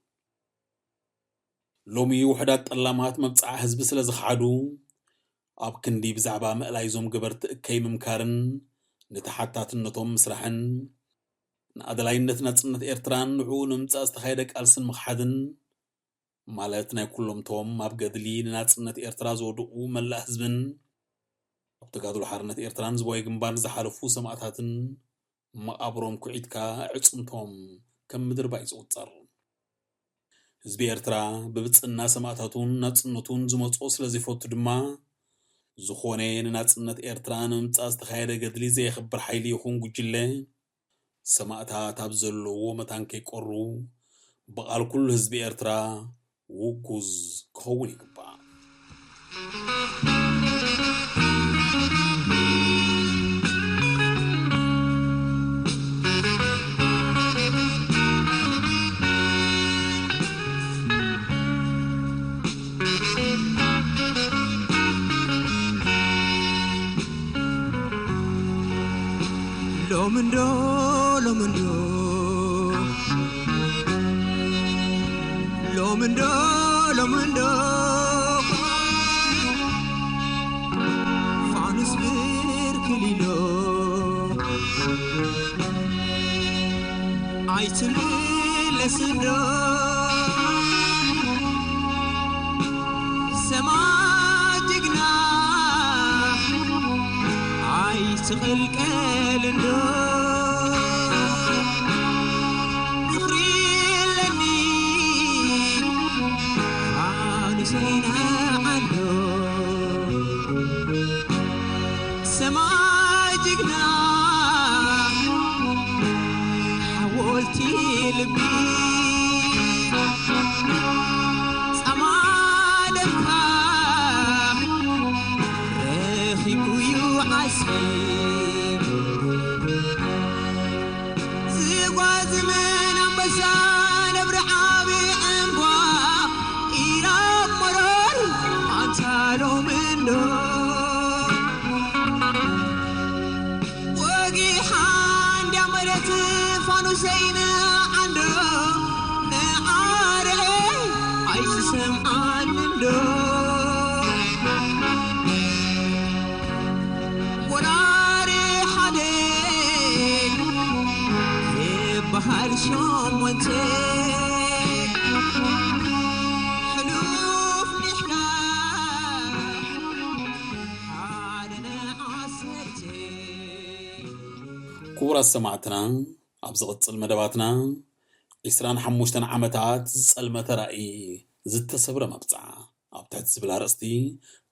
ሎሚ ውሑዳት ጠላማት መብጽዓ ህዝቢ ስለ ዝኸሓዱ፣ ኣብ ክንዲ ብዛዕባ ምእላይ እዞም ገበርቲ እከይ ምምካርን ንተሓታትነቶም ምስራሕን፣ ንኣድላይነት ናጽነት ኤርትራን ንዕኡ ንምምጻእ ዝተኻየደ ቃልስን ምኽሓድን፣ ማለት ናይ ኩሎምቶም ኣብ ገድሊ ንናጽነት ኤርትራ ዝወደቑ መላእ ህዝብን ኣብ ተጋድሎ ሓርነት ኤርትራን ዝባዊ ግንባር ዝሓለፉ ሰማእታትን መቓብሮም ኩዒትካ ኣዕጽምቶም ከም ምድርባይ ዝቑጸር። ህዝቢ ኤርትራ ብብጽና ሰማእታቱን ናጽነቱን ዝመጽኦ ስለ ዘይፈቱ ድማ፣ ዝኾነ ንናጽነት ኤርትራ ንምምጻእ ዝተኻየደ ገድሊ ዘየኽብር ሓይሊ ይኹን ጉጅለ፣ ሰማእታት ኣብ ዘለውዎ መታን ከይቀሩ፣ ብቓል ኩሉ ህዝቢ ኤርትራ ውጉዝ ክኸውን ይግባእ። ሎምንዶ፣ ሎምንዶ፣ ሎምንዶ፣ ሎምንዶ፣ ፋኑስ ብርክሊሎ፣ ኣይትምለስንዶ፣ ሰማይ ጅግና፣ ኣይትቕልቀልንዶ፣ ዝኽሪ ኣለኒ፣ ፋኑሰይ ንዓዶ። ሰማይ ጅግና፣ ሓወልቲ ልቢ፣ ጻማ ደምካ ረኺቡ'ዩ ዓስቢ። ዝጓዝምን ኣንበሳ ነብሪ ዓቢ ዕምባ ኢራብ መሮር ኣንታ ሎምንዶ ወጊሓ እንድያ መሬት ፋኑሰይ ንዓንዶ ንዓርኤ ኣይትሰምዓንንዶ ወራሪ ሓደ ይበሃል ሸሞንተ ክቡራት ሰማዕትና፣ ኣብ ዝቕጽል መደባትና፣ ዒስራን ሓሙሽተን ዓመታት ዝጸልመተ ራእይ፣ ዝተሰብረ መብጽዓ ኣብ ትሕቲ ዝብል ኣርእስቲ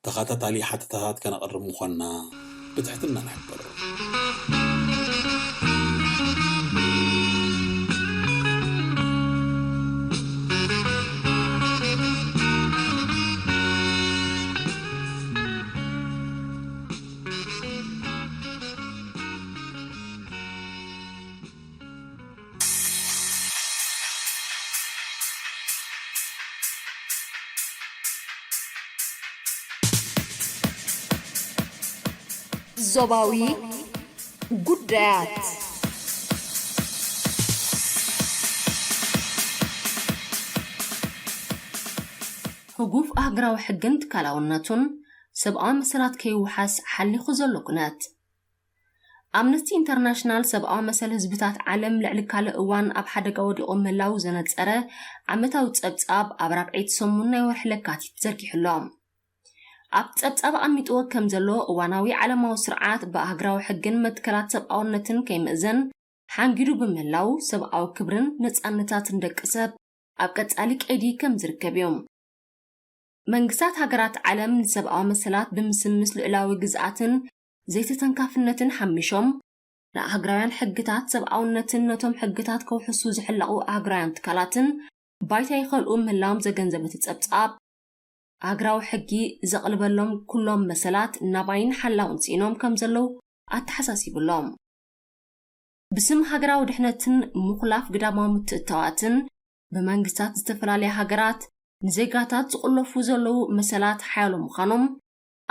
ተኸታታሊ ሓተታታት ከነቕርብ ምዃንና ብትሕትና ንሕብር። ዞባዊ ጉዳያት። ህጉፍ ኣህግራዊ ሕግን ትካላውነቱን ሰብኣዊ መሰላት ከይውሓስ ሓሊኹ ዘሎ ኩነት። ኣምነስቲ ኢንተርናሽናል ሰብኣዊ መሰል ህዝብታት ዓለም ልዕሊ ካልእ እዋን ኣብ ሓደጋ ወዲቑ ምህላዉ ዘነጸረ ዓመታዊ ጸብጻብ ኣብ ራብዐይቲ ሰሙን ናይ ወርሒ ለካቲት ዘርጊሑ ኣሎ። ኣብቲ ጸብጻብ ኣቐሚጥዎ ከም ዘሎ፣ እዋናዊ ዓለማዊ ስርዓት ብኣህግራዊ ሕግን መትከላት ሰብኣውነትን ከይምእዘን ሓንጊዱ ብምህላዉ፣ ሰብኣዊ ክብርን ነጻነታትን ደቂ ሰብ ኣብ ቀጻሊ ቀይዲ ከም ዝርከብ እዮም። መንግስታት ሃገራት ዓለም ንሰብኣዊ መሰላት ብምስምስ ልዑላዊ ግዝኣትን ዘይተተንካፍነትን ሓሚሾም፣ ንኣህግራውያን ሕግታት ሰብኣውነትን ነቶም ሕግታት ከውሕሱ ዝሕለቑ ኣህግራውያን ትካላትን ባይታ ይኸልኡ ምህላዎም ዘገንዘበ እቲ ጸብጻብ፣ ኣህግራዊ ሕጊ ዘቕልበሎም ኩሎም መሰላት ናባይን ሓላውን ስኢኖም ከም ዘለዉ ኣተሓሳሲቡ ኣሎ። ብስም ሃገራዊ ድሕነትን ምኹላፍ ግዳማዊ ምትእትታዋትን ብመንግስታት ዝተፈላለያ ሃገራት ንዜጋታት ዝቑለፉ ዘለዉ መሰላት ሓያሎ ምዃኖም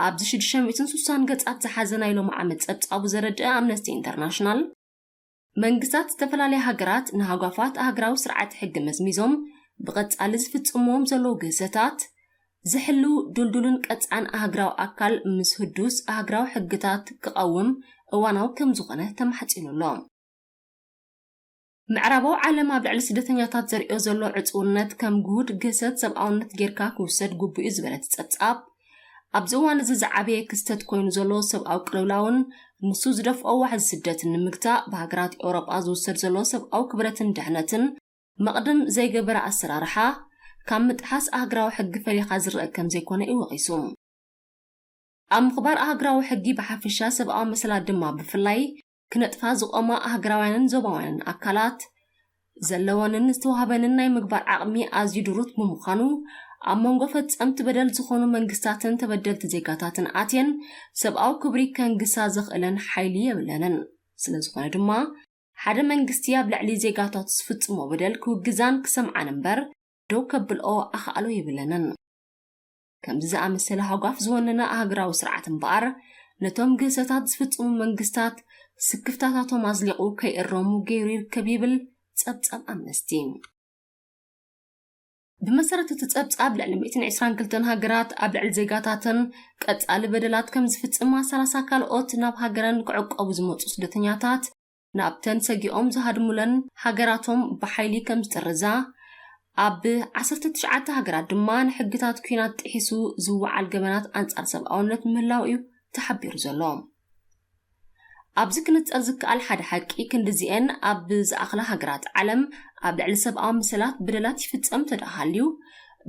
ኣብዚ ሽዱሽተ ሚእትን ስሳን ገጻት ዝሓዘ ናይ ሎሚ ዓመት ጸብጻቡ ዘረድአ ኣምነስቲ ኢንተርናሽናል፣ መንግስታት ዝተፈላለያ ሃገራት ንሃጓፋት ኣህግራዊ ስርዓት ሕጊ መዝሚዞም ብቐጻሊ ዝፍጽምዎም ዘለዉ ግህሰታት፣ ዝሕልው ድልዱልን ቀጻን ኣህግራዊ ኣካል ምስ ህዱስ ኣህግራዊ ሕግታት ክቐውም እዋናዊ ከም ዝኾነ ተማሕጺኑ ኣሎ። ምዕራባዊ ዓለም ኣብ ልዕሊ ስደተኛታት ዘርእዮ ዘሎ ዕጽውነት ከም ግሁድ ግህሰት ሰብኣውነት ጌርካ ክውሰድ ግቡእ እዩ ዝበለ እቲ ጸብጻብ፣ ኣብዚ እዋን እዚ ዝዓበየ ክስተት ኮይኑ ዘሎ ሰብኣዊ ቅልውላውን ንሱ ዝደፍኦ ዋሕዚ ስደትን ንምግታእ ብሃገራት ኤውሮጳ ዝውሰድ ዘሎ ሰብኣዊ ክብረትን ድሕነትን መቕድም ዘይገበረ ኣሰራርሓ፣ ካብ ምጥሓስ ኣህግራዊ ሕጊ ፈሊኻ ዝረኣ ከም ዘይኮነ እዩ ወቒሱ። ኣብ ምኽባር ኣህግራዊ ሕጊ ብሓፈሻ፣ ሰብኣዊ መሰላት ድማ ብፍላይ፣ ክነጥፋ ዝቖማ ኣህግራውያንን ዞባውያንን ኣካላት፣ ዘለወንን ዝተዋህበንን ናይ ምግባር ዓቕሚ ኣዝዩ ድሩት ብምዃኑ፣ ኣብ መንጎ ፈጸምቲ በደል ዝኾኑ መንግስታትን ተበደልቲ ዜጋታትን ኣትየን ሰብኣዊ ክብሪ ከንግሳ ዘኽእለን ሓይሊ የብለንን። ስለ ዝኾነ ድማ፣ ሓደ መንግስቲ ኣብ ልዕሊ ዜጋታቱ ዝፍጽሞ በደል ክውግዛን ክሰምዓን እምበር፣ ደው ከብልኦ ኣኽኣሎ የብለንን። ከምዚ ዝኣመሰለ ሃጓፍ ዝወነነ ኣህግራዊ ስርዓት እምበኣር፣ ነቶም ግህሰታት ዝፍጽሙ መንግስታት ስክፍታታቶም ኣዝሊቑ ከይእረሙ ገይሩ ይርከብ ይብል ጸብጻብ ኣምነስቲ። ብመሰረት እቲ ጸብጻብ፣ ልዕሊ ሚእትን ዕስራን ክልተን ሃገራት ኣብ ልዕሊ ዜጋታተን ቀጻሊ በደላት ከም ዝፍጽማ፣ ሰላሳ ካልኦት ናብ ሃገረን ክዕቆቡ ዝመጹ ስደተኛታት ናብተን ሰጊኦም ዝሃድሙለን ሃገራቶም ብሓይሊ ከም ዝጥርዛ፣ ኣብ ዓሰርተ ትሽዓተ ሃገራት ድማ ንሕግታት ኲናት ጥሒሱ ዝወዓል ገበናት ኣንጻር ሰብኣውነት ምህላው እዩ ተሓቢሩ ዘሎ። ኣብዚ ክንጸር ዝከኣል ሓደ ሓቂ፣ ክንድዚኤን ኣብ ዝኣኽላ ሃገራት ዓለም ኣብ ልዕሊ ሰብኣዊ መሰላት በደላት ይፍጸም ተደኣ ሃልዩ፣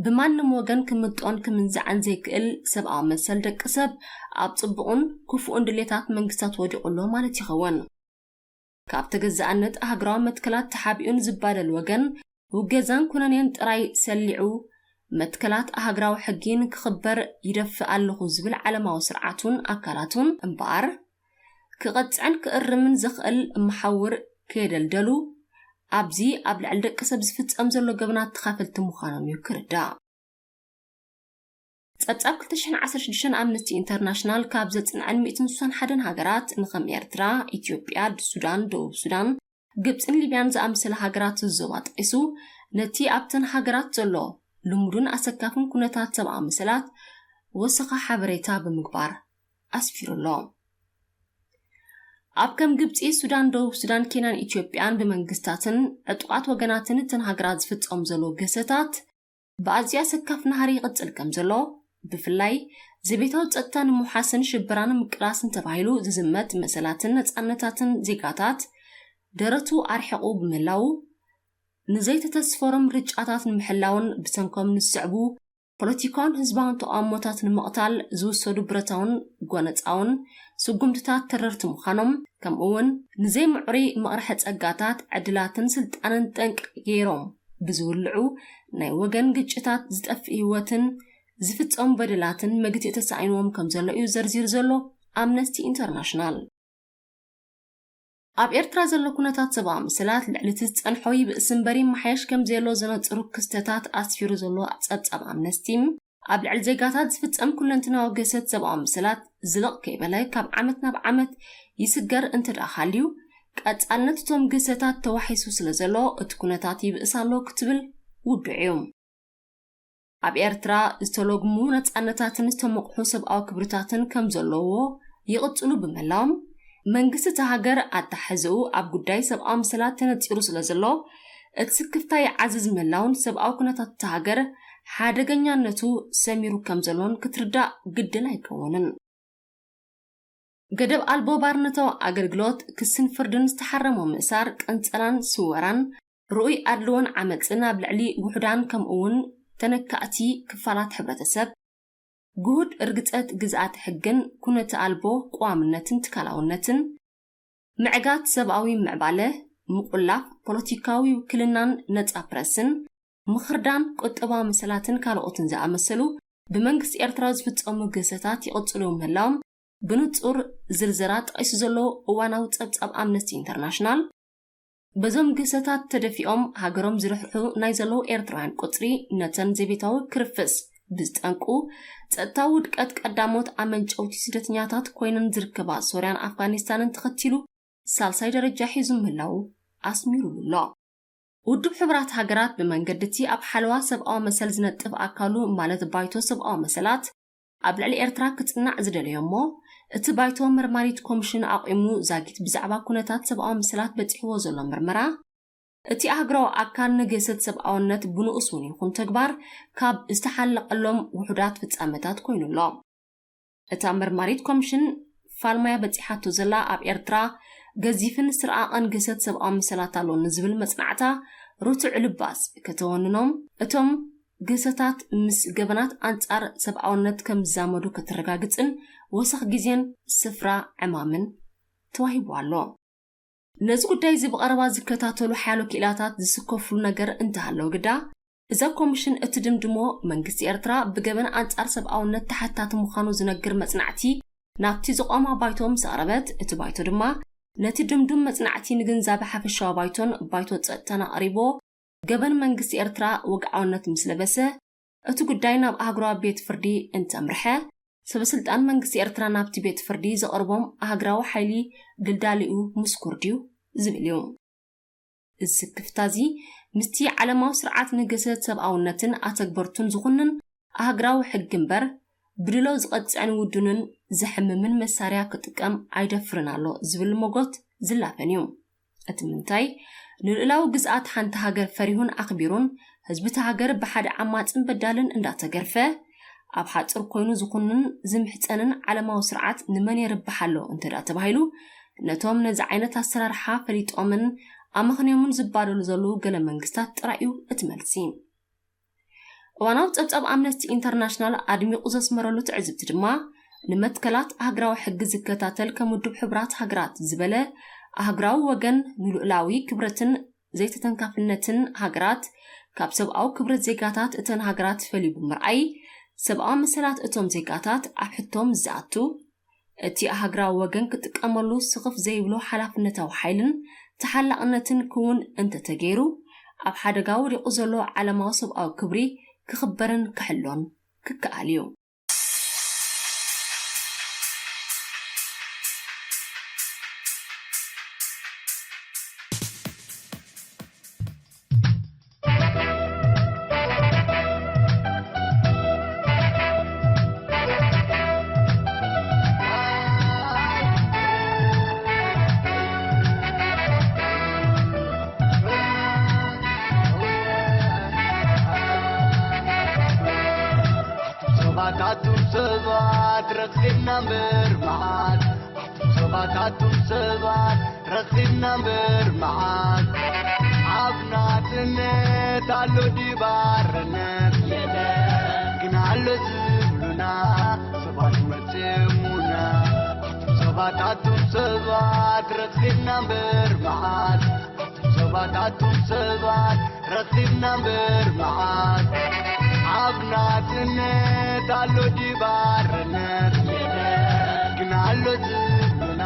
ብማንም ወገን ክምጦን ክምንዛዕን ዘይክእል ሰብኣዊ መሰል ደቂ ሰብ ኣብ ጽቡቕን ክፉእን ድሌታት መንግስታት ወዲቑ ኣሎ ማለት ይኸውን። ካብ ተገዛእነት ኣህግራዊ መትከላት ተሓቢኡን ዝባደል ወገን፣ ውገዛን ኩነኔን ጥራይ ሰሊዑ፣ መትከላት ኣህግራዊ ሕጊ ንክኽበር ይደፍእ ኣለኹ ዝብል ዓለማዊ ስርዓቱን ኣካላቱን እምበኣር፣ ክቐጽዕን ክእርምን ዘኽእል መሓውር ከየደልደሉ፣ ኣብዚ ኣብ ልዕሊ ደቂ ሰብ ዝፍጸም ዘሎ ገበናት ተኻፈልቲ ምዃኖም እዩ ክርዳእ። ጸብጻብ ክልተ ሽሕን ዓሰርተ ሽዱሽተን ኣምነስቲ ኢንተርናሽናል ካብ ዘጽንዐን ሚእትን ስሳን ሓደን ሃገራት፣ ንኸም ኤርትራ፣ ኢትዮጵያ፣ ሱዳን፣ ደቡብ ሱዳን፣ ግብጽን ሊብያን ዝኣመሰለ ሃገራት ዞባ ጠቒሱ፣ ነቲ ኣብተን ሃገራት ዘሎ ልሙድን ኣሰካፍን ኩነታት ሰብኣዊ መሰላት ወሰኻ ሓበሬታ ብምግባር ኣስፊሩ ኣሎ። ኣብ ከም ግብጺ፣ ሱዳን፣ ደቡብ ሱዳን፣ ኬንያን ኢትዮጵያን ብመንግስታትን ዕጡቓት ወገናትን እተን ሃገራት ዝፍጸሙ ዘለዉ ግህሰታት ብኣዝዩ ኣሰካፊ ናህሪ ይቕጽል ከም ዘሎ፣ ብፍላይ ዘቤታዊ ጸጥታ ንምውሓስን ሽበራ ንምቅላስን ተባሂሉ ዝዝመት መሰላትን ነጻነታትን ዜጋታት ደረቱ ኣርሒቑ ብምህላዉ፣ ንዘይተተስፈሮም ርጫታት ንምሕላውን ብሰንኮም ንዝስዕቡ ፖለቲካውን ህዝባውን ተቓውሞታት ንምቕታል ዝውሰዱ ብረታውን ጎነጻውን ስጉምትታት ተረርቲ ምዃኖም፣ ከምኡ'ውን ንዘይምዕሩይ መቕርሒ ጸጋታት፣ ዕድላትን ስልጣንን ጠንቂ ገይሮም ብዝውልዑ ናይ ወገን ግጭታት ዝጠፍእ ህይወትን ዝፍጸሙ በደላትን መግትኢ ተሳኢንዎም ከም ዘሎ እዩ ዘርዚሩ ዘሎ ኣምነስቲ ኢንተርናሽናል። ኣብ ኤርትራ ዘሎ ኩነታት ሰብኣዊ መሰላት ልዕሊ እቲ ዝጸንሖ ይብእስ እምበር ይመሓየሽ ከም ዘየሎ ዘነጽሩ ክስተታት ኣስፊሩ ዘሎ ጸብጻብ ኣምነስቲ፣ ኣብ ልዕሊ ዜጋታት ዝፍጸም ኩለንትናዊ ግህሰት ሰብኣዊ መሰላት ዝለቕ ከይበለ ካብ ዓመት ናብ ዓመት ይስገር እንተ ደኣ ሃልዩ፣ ቀጻልነት እቶም ግህሰታት ተዋሒሱ ስለ ዘሎ እቲ ኩነታት ይብእስ ኣሎ ክትብል ውዱዕ እዩ። ኣብ ኤርትራ ዝተለጉሙ ነጻነታትን ዝተመቕሑ ሰብኣዊ ክብርታትን ከም ዘለዎ ይቕጽሉ ብምህላዎም፣ መንግስቲ እታ ሃገር ኣተሓሕዝኡ ኣብ ጉዳይ ሰብኣዊ መሰላት ተነጺሩ ስለ ዘሎ፣ እቲ ስክፍታ ይዓዝዝ ምህላውን ሰብኣዊ ኩነታት እታ ሃገር ሓደገኛነቱ ሰሚሩ ከም ዘሎን ክትርዳእ ግድን ኣይከውንን። ገደብ ኣልቦ ባርነታዊ ኣገልግሎት፣ ክስን ፍርድን ዝተሓረሞ ምእሳር፣ ቅንጸላን ስወራን፣ ርኡይ ኣድልዎን ዓመጽን ኣብ ልዕሊ ውሑዳን ከምኡ'ውን ተነካእቲ ክፋላት ሕብረተሰብ፣ ግሁድ ርግጸት ግዝኣት ሕግን ኩነተ ኣልቦ ቅዋምነትን ትካላውነትን፣ ምዕጋት ሰብኣዊ ምዕባለ፣ ምቑላፍ ፖለቲካዊ ውክልናን ነጻ ፕረስን፣ ምኽርዳን ቁጠባዊ መሰላትን ካልኦትን ዝኣመሰሉ ብመንግስቲ ኤርትራ ዝፍጸሙ ግህሰታት ይቕጽሉ ምህላዎም ብንጹር ዝርዝራ ጠቒሱ ዘሎ እዋናዊ ጸብጻብ ኣምነስቲ ኢንተርናሽናል፣ በዞም ግህሰታት ተደፊኦም ሃገሮም ዝርሕርሑ ናይ ዘለዉ ኤርትራውያን ቁጽሪ ነተን ዘቤታዊ ክርፍስ ብዝጠንቁ ጸጥታዊ ውድቀት ቀዳሞት ኣመንጨውቲ ስደተኛታት ኮይነን ዝርከባ ሶርያን ኣፍጋኒስታንን ተኸቲሉ ሳልሳይ ደረጃ ሒዙ ምህላዉ ኣስሚሩሉ ኣሎ። ውድብ ሕቡራት ሃገራት ብመንገዲ እቲ ኣብ ሓለዋ ሰብኣዊ መሰል ዝነጥፍ ኣካሉ ማለት ባይቶ ሰብኣዊ መሰላት ኣብ ልዕሊ ኤርትራ ክጽናዕ ዝደለዮ እሞ፣ እቲ ባይቶ መርማሪት ኮሚሽን ኣቑሙ ዛጊት ብዛዕባ ኩነታት ሰብኣዊ መሰላት በጺሕዎ ዘሎ ምርመራ፣ እቲ ኣህግራዊ ኣካል ንግህሰት ሰብኣውነት ብንኡስ እውን ይኹን ተግባር ካብ ዝተሓለቐሎም ውሑዳት ፍጻመታት ኮይኑ ኣሎ። እታ መርማሪት ኮሚሽን ፋልማያ በጺሓቶ ዘላ ኣብ ኤርትራ ገዚፍን ስርኣቐን ግህሰት ሰብኣዊ መሰላት ኣሎ ንዝብል መጽናዕታ ርቱዕ ልባስ ከተወንኖም፣ እቶም ግህሰታት ምስ ገበናት ኣንጻር ሰብኣውነት ከም ዝዛመዱ ከተረጋግጽን ወሰኽ ግዜን ስፍራ ዕማምን ተዋሂቡ ኣሎ። ነዚ ጉዳይ እዚ ብቐረባ ዝከታተሉ ሓያሎ ክኢላታት ዝስከፍሉ ነገር እንተሃለወ ግዳ፣ እዛ ኮሚሽን እትድምድሞ መንግስቲ ኤርትራ ብገበን ኣንጻር ሰብኣውነት ተሓታቲ ምዃኑ ዝነግር መጽናዕቲ ናብቲ ዝቖማ ባይቶ ምስ ኣቕረበት፣ እቲ ባይቶ ድማ ነቲ ድምዱም መጽናዕቲ ንግንዛበ ሓፈሻዊ ባይቶን ባይቶ ጸጥታን ኣቕሪቦ፣ ገበን መንግስቲ ኤርትራ ወግዓውነት ምስ ለበሰ፣ እቲ ጉዳይ ናብ ኣህጉራዊ ቤት ፍርዲ እንተምርሐ፣ ሰበስልጣን መንግስቲ ኤርትራ ናብቲ ቤት ፍርዲ ዘቕርቦም ኣህግራዊ ሓይሊ ድልዳሊኡ ምስኩር ድዩ ዝብል እዩ። እዚ ስክፍታ እዚ ምስቲ ዓለማዊ ስርዓት ንግህሰት ሰብኣውነትን ኣተግበርቱን ዝኹንን ኣህግራዊ ሕጊ እምበር፣ ብድሎ ዝቐጽዕን ውዱንን ዘሕምምን መሳርያ ክጥቀም ኣይደፍርን ኣሎ ዝብል ሞጎት ዝላፈን እዩ። እቲ ምንታይ፣ ንልኡላዊ ግዝኣት ሓንቲ ሃገር ፈሪሁን ኣኽቢሩን፣ ህዝቢ እታ ሃገር ብሓደ ዓማጽን በዳልን እንዳተገርፈ፣ ኣብ ሓጽር ኮይኑ ዝኹንን ዝምሕጸንን ዓለማዊ ስርዓት ንመን የርብሕ ኣሎ እንተ ደኣ ተባሂሉ፣ ነቶም ነዚ ዓይነት ኣሰራርሓ ፈሊጦምን ኣመኽንዮምን ዝባደሉ ዘለዉ ገለ መንግስታት ጥራይ እዩ እቲ መልሲ። እዋናዊ ጸብጻብ ኣምነስቲ ኢንተርናሽናል ኣድሚቑ ዘስመረሉ ትዕዝብቲ ድማ፣ ንመትከላት ኣህግራዊ ሕጊ ዝከታተል ከም ውድብ ሕቡራት ሃገራት ዝበለ ኣህግራዊ ወገን ንልኡላዊ ክብረትን ዘይተተንካፍነትን ሃገራት ካብ ሰብኣዊ ክብረት ዜጋታት እተን ሃገራት ፈልዩ ብምርኣይ፣ ሰብኣዊ መሰላት እቶም ዜጋታት ኣብ ሕቶ ምስ ዝኣቱ፣ እቲ ኣህግራዊ ወገን ክጥቀመሉ ስኽፍ ዘይብሎ ሓላፍነታዊ ሓይልን ተሓላቕነትን ክውን እንተተገይሩ፣ ኣብ ሓደጋ ወዲቑ ዘሎ ዓለማዊ ሰብኣዊ ክብሪ ክኽበርን ክሕሎን ክከኣል እዩ። ኣቱም ሰባት፣ ኣቱም ሰባት፣ ረኺብና እምበር መዓት። ኣቱም ሰባት፣ ኣቱም ሰባት፣ ረኺብና እምበር መዓት ኣብ ናጽነት ኣሎ ድዩ ባርነት? የለን። ግን ኣሎ ዝብሉና ሰባት መጺኦሙና። ኣቱም ሰባት፣ ኣቱም ሰባት፣ ረኺብና እምበር መዓት። ኣቱም ሰባት፣ ኣቱም ሰባት፣ ረኺብና እምበር መዓት። ኣብ ናጽነት ኣሎ ድዩ ባርነት? የለን። ግን ኣሎ ዝብሉና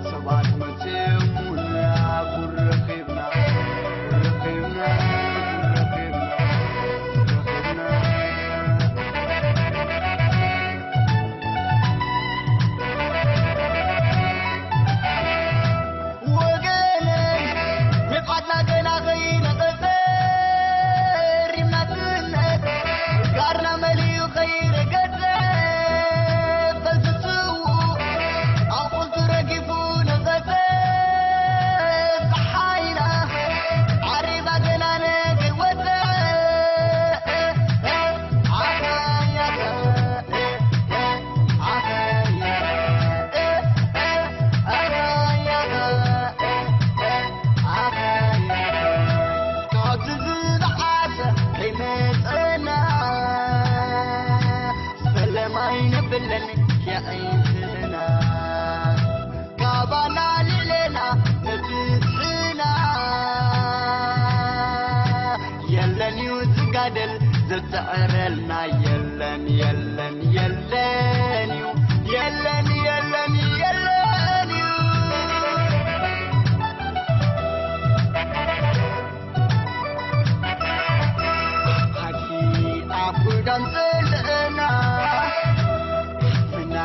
ሰባት መጺኦሙና። ጉድ ረኺብና፣ ጉድ ረኺብና፣ ጉድ ረኺብና፣ ጉድ ረኺብና። ወገነይ፣ ንብዓትና ገና ከይነቐጸ፣ ሪምና ትነት፣ ጋርና መሊኡ ከይረገጸ፣ በዚ ስዉእ ኣቑልቱ ረጊፉ ነቐጸ። ጸሓይና ዓሪባ ገና ነገ ወጸ። ኣኸያኸ የለን እዩ ዝጋደል ዘጽዕረልና፣ የለን፣ የለን፣ የለን እዩ፣ የለን፣ የለን፣ የለን እዩ። ሓቂ ኣብ ጉዳም ዘለና፣ ሓፍና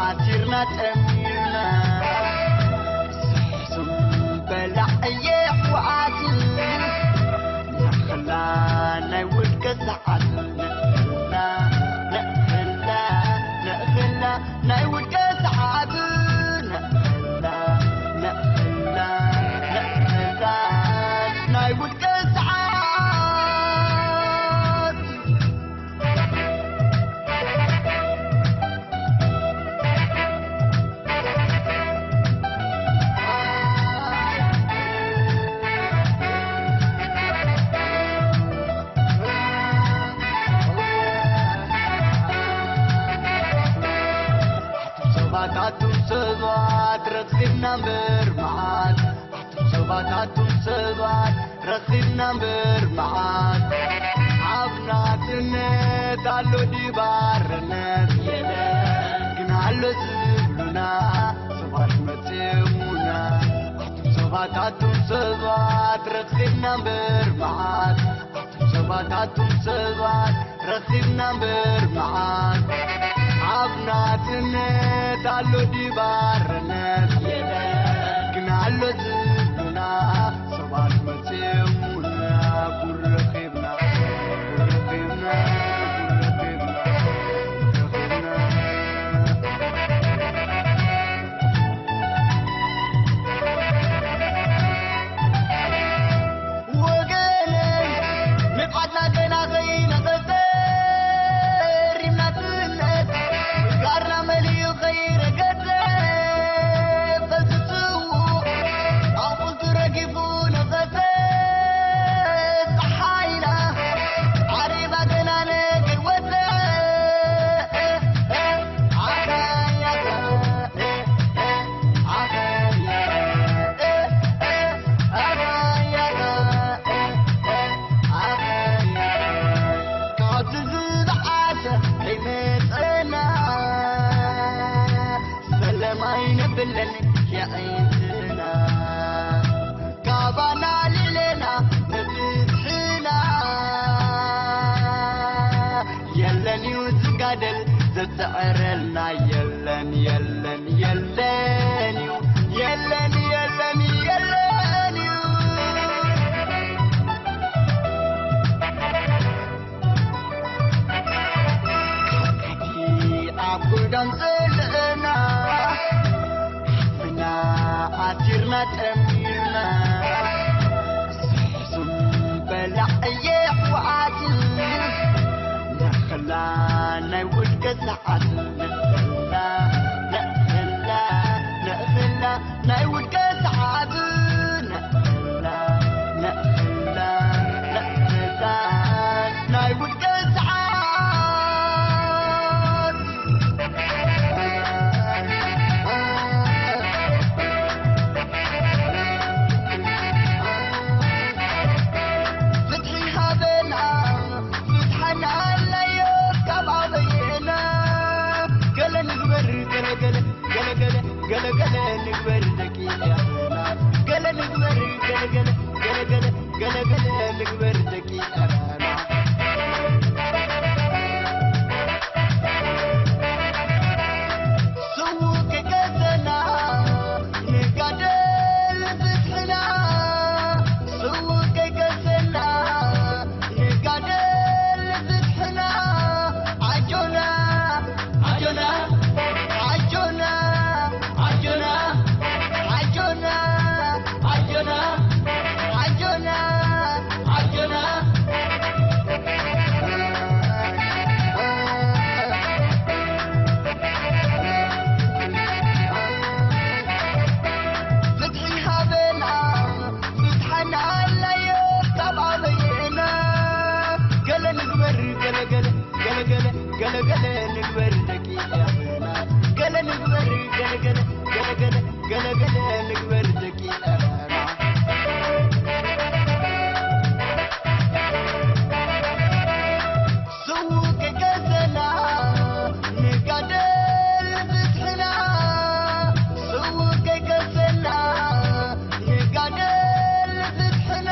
ኣሲርና ጠሚርና፣ ስሕሱም በላዕ የሕዋት፣ ንኽላ ናይ ውድቀት ሰዓት፣ ንኽላ፣ ንኽላ፣ ንኽላ ናይ ውድቀት ሰዓት፣ ንኽላ፣ ንኽላ፣ ንኽላ ናይ ውድቀት ሰዓት። ኣቱም ሰባት፣ ኣቱም ሰባት፣ ረኺብና እምበር መዓት። ኣቱም ሰባት፣ ኣቱም ሰባት፣ ረኺብና እምበር መዓት። ኣብ ናጽነት ኣሎ ድዩ ባርነት? የለን። ግን ኣሎ ዝብሉና ሰባት መጺኦሙና። ኣቱም ሰባት፣ ኣቱም ሰባት፣ ረኺብና እምበር መዓት። ኣቱም ሰባት፣ ኣቱም ሰባት፣ ረኺብና እምበር መዓት። ኣብ ናጽነት ኣሎ ድዩ ባርነት? የለን። ግን ኣሎ ዝብሉና ሰባት መጺኦሙና። ጉድ ረኺብና፣ ጉድ ረኺብና፣ ጉድ ረኺብና፣ ጉድ ረኺብና። ወገነይ፣ ንብዓትና ገና ከይነቐጸ፣ ሪምና ትነት፣ ጋርና መሊኡ ከይረገጸ፣ በዚ ስዉእ ኣቑልቱ ረጊፉ ነቐጸ። ጸሓይና ዓሪባ ገና ነገ ወጸ። የለን እዩ ዝጋደል ዘጽዕረልና፣ የለን፣ የለን፣ የለን እዩ፣ የለን፣ የለን፣ የለን እዩ። ኣብ ጉዳም ዘለና ሓፍና ኣሲርና ጠሚርና፣ ስሕሱም በላዕ የሕዋት፣ ንኽላ ናይ ውድቀት ሰዓት፣ ንኽላ ገለገለ ንግበር ደቂ ኤረና። ስውእ ከይከሰና ንጋደል ንፍትሕና። ስውእ ከይከሰና ንጋደል ንፍትሕና። ኣጆና ኣጆና ኣጆና ኣጆና ኣጆና ኣጆና ኣጆና ኣጆና። ፍትሒ ሃበና ፍትሓና ኣላዮ ካብ ኣበየና። ገለ ንግበር ገለገለ ገለገለ ገለገለ ንግበር ደቂ ኤረና። ገለ ንግበር ገለገለ ገለገለ ገለገለ ንግበር ደቂ ኤረና። ስውእ ከይከሰና ንጋደል ንፍትሕና። ስውእ ከይከሰና ንጋደል ንፍትሕና።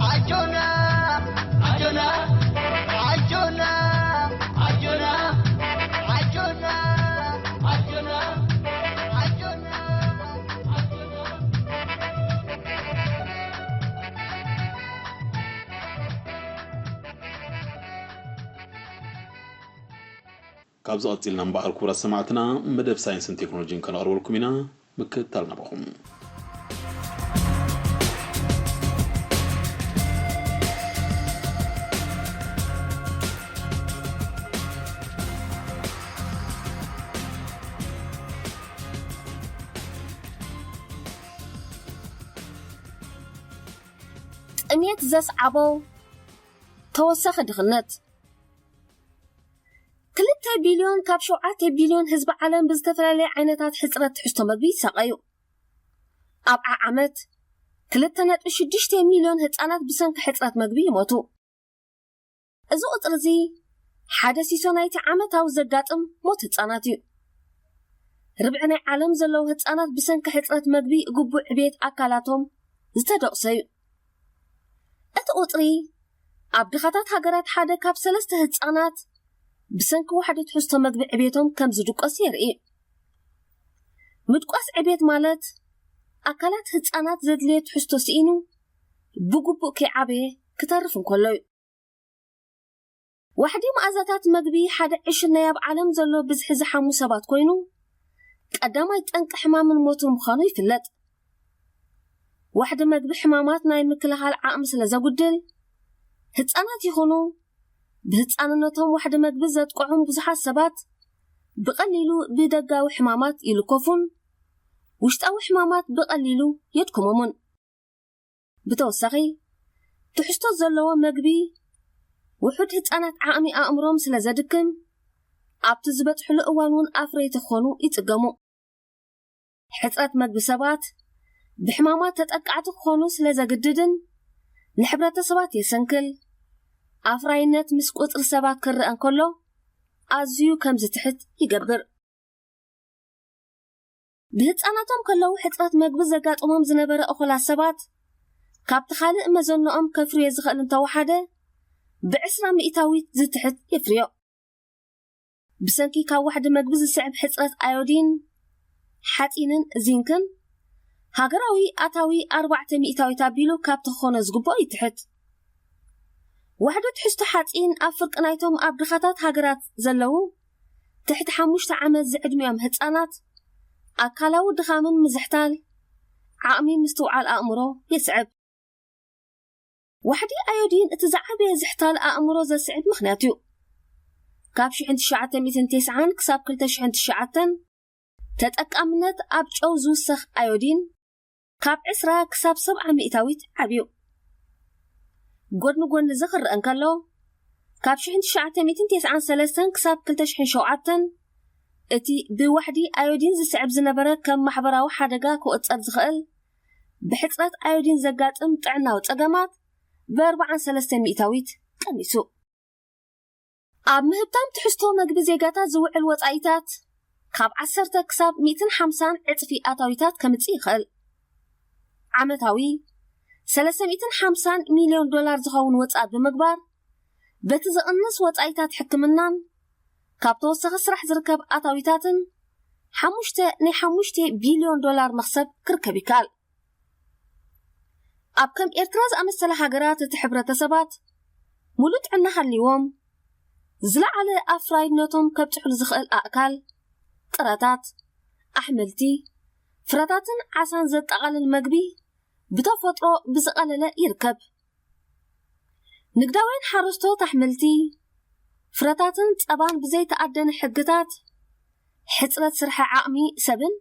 ኣጆና ኣጆና ኣጆና ኣጆና ኣጆና ኣጆና ኣጆና ኣጆና። ካብዚ ቀጺልና እምበኣር ክቡራት ሰማዕትና መደብ ሳይንስን ቴክኖሎጂን ከነቕርበልኩም ኢና። ምክትታል ናባኹም። ጥሜት ዘስዓቦ ተወሳኺ ድኽነት። ክልተ ቢልዮን ካብ ሸውዓተ ቢልዮን ህዝቢ ዓለም ብዝተፈላለየ ዓይነታት ሕጽረት ትሕዝቶ መግቢ ይሳቐዩ። ኣብ ዓዓመት ክልተ ነጥቢ ሽዱሽተ ሚልዮን ህጻናት ብሰንኪ ሕጽረት መግቢ ይሞቱ። እዚ ቁጽሪ እዚ ሓደ ሲሶ ናይቲ ዓመታዊ ዘጋጥም ሞት ህጻናት እዩ። ርብዒ ናይ ዓለም ዘለዉ ህጻናት ብሰንኪ ሕጽረት መግቢ ግቡእ ዕብየት ኣካላቶም ዝተደቑሰ እዩ። እቲ ቁጽሪ ኣብ ድኻታት ሃገራት ሓደ ካብ ሰለስተ ህጻናት ብሰንኪ ዋሕዲ ትሕዝቶ መግቢ ዕብየቶም ከም ዝድቆስ የርኢ። ምድቋስ ዕብየት ማለት ኣካላት ህጻናት ዘድልዮ ትሕዝቶ ስኢኑ ብግቡእ ከይዓበየ ክተርፍ እንከሎ እዩ። ዋሕዲ መኣዛታት መግቢ ሓደ ዕሽል ናይ ኣብ ዓለም ዘሎ ብዝሒ ዝሓሙ ሰባት ኮይኑ፣ ቀዳማይ ጠንቂ ሕማምን ሞትን ምዃኑ ይፍለጥ። ዋሕዲ መግቢ ሕማማት ናይ ምክልኻል ዓቕሚ ስለ ዘጉድል፣ ህጻናት ይኹኑ ብህጻንነቶም ዋሕዲ መግቢ ዘጥቅዖም ብዙሓት ሰባት ብቐሊሉ ብደጋዊ ሕማማት ይልከፉን ውሽጣዊ ሕማማት ብቐሊሉ የድክሞምን። ብተወሳኺ፣ ትሕዝቶ ዘለዎ መግቢ ውሑድ ህጻናት ዓቕሚ ኣእምሮም ስለ ዘድክም፣ ኣብቲ ዝበጽሕሉ እዋን እውን ኣፍረይቲ ክኾኑ ይጽገሙ። ሕጽረት መግቢ ሰባት ብሕማማት ተጠቃዕቲ ክኾኑ ስለ ዘግድድን ንሕብረተሰባት የሰንክል። ኣፍራይነት ምስ ቁጽሪ ሰባት ክረአ እንከሎ ኣዝዩ ከም ዝትሕት ይገብር። ብህጻናቶም ከለዉ ሕጽረት መግቢ ዘጋጥሞም ዝነበረ እኹላት ሰባት ካብቲ ካልእ መዘንኦም ከፍርዮ ዝኽእል እንተወሓደ ብዕስራ ሚእታዊት ዝትሕት የፍርዮ። ብሰንኪ ካብ ዋሕዲ መግቢ ዝስዕብ ሕጽረት ኣዮዲን፣ ሓጺንን ዚንክን፣ ሃገራዊ ኣታዊ ኣርባዕተ ሚእታዊት ኣቢሉ ካብቲ ክኾኖ ዝግብኦ ይትሕት። ዋሕዲ ትሕዝቶ ሓጺን ኣብ ፍርቂ ናይቶም ኣብ ድኻታት ሃገራት ዘለዉ ትሕቲ ሓሙሽተ ዓመት ዝዕድሚኦም ህጻናት ኣካላዊ ድኻምን ምዝሕታል ዓቕሚ ምስትውዓል ኣእምሮ የስዕብ። ዋሕዲ ኣዮዲን እቲ ዝዓበየ ዝሕታል ኣእምሮ ዘስዕብ ምኽንያት እዩ። ካብ ሽሕን ትሽዓተ ሚእትን ተስዓን ክሳብ ክልተ ሽሕን ትሽዓተን ተጠቃምነት ኣብ ጨው ዝውሰኽ ኣዮዲን ካብ ዕስራ ክሳብ ሰብዓ ሚእታዊት ዓብዩ። ጎድኒ ጎኒ እዚ ክረአ እንከሎ፣ ካብ ሽሕን ትሽዓተ ሚእትን ተስዓን ሰለስተን ክሳብ ክልተ ሽሕን ሸውዓተን እቲ ብዋሕዲ ኣዮዲን ዝስዕብ ዝነበረ ከም ማሕበራዊ ሓደጋ ክቑጸር ዝኽእል ብሕጽረት ኣዮዲን ዘጋጥም ጥዕናዊ ጸገማት ብኣርብዓን ሰለስተን ሚእታዊት ቀኒሱ። ኣብ ምህብታም ትሕዝቶ መግቢ ዜጋታት ዝውዕል ወጻኢታት ካብ ዓሰርተ ክሳብ ሚእትን ሓምሳን ዕጽፊ ኣታዊታት ከምጽእ ይኽእል። ዓመታዊ ሰለስተ ሚእትን ሓምሳን ሚልዮን ዶላር ዝኸውን ወጻኢ ብምግባር፣ በቲ ዝቕንስ ወጻኢታት ሕክምናን ካብ ተወሳኺ ስራሕ ዝርከብ ኣታዊታትን ሓሙሽተ ናይ ሓሙሽተ ቢልዮን ዶላር መኽሰብ ክርከብ ይከኣል። ኣብ ከም ኤርትራ ዝኣመሰለ ሃገራት እቲ ሕብረተሰባት ሙሉእ ጥዕና ሃልይዎም ዝለዓለ ኣፍራይነቶም ከብጽሑሉ ዝኽእል ኣእካል፣ ጥረታት፣ ኣሕምልቲ፣ ፍረታትን ዓሳን ዘጠቓልል መግቢ ብተፈጥሮ ብዝቐለለ ይርከብ። ንግዳውያን ሓረስቶት ኣሕምልቲ፣ ፍረታትን ጸባን ብዘይተኣደነ ሕግታት፣ ሕጽረት ስርሐ ዓቕሚ ሰብን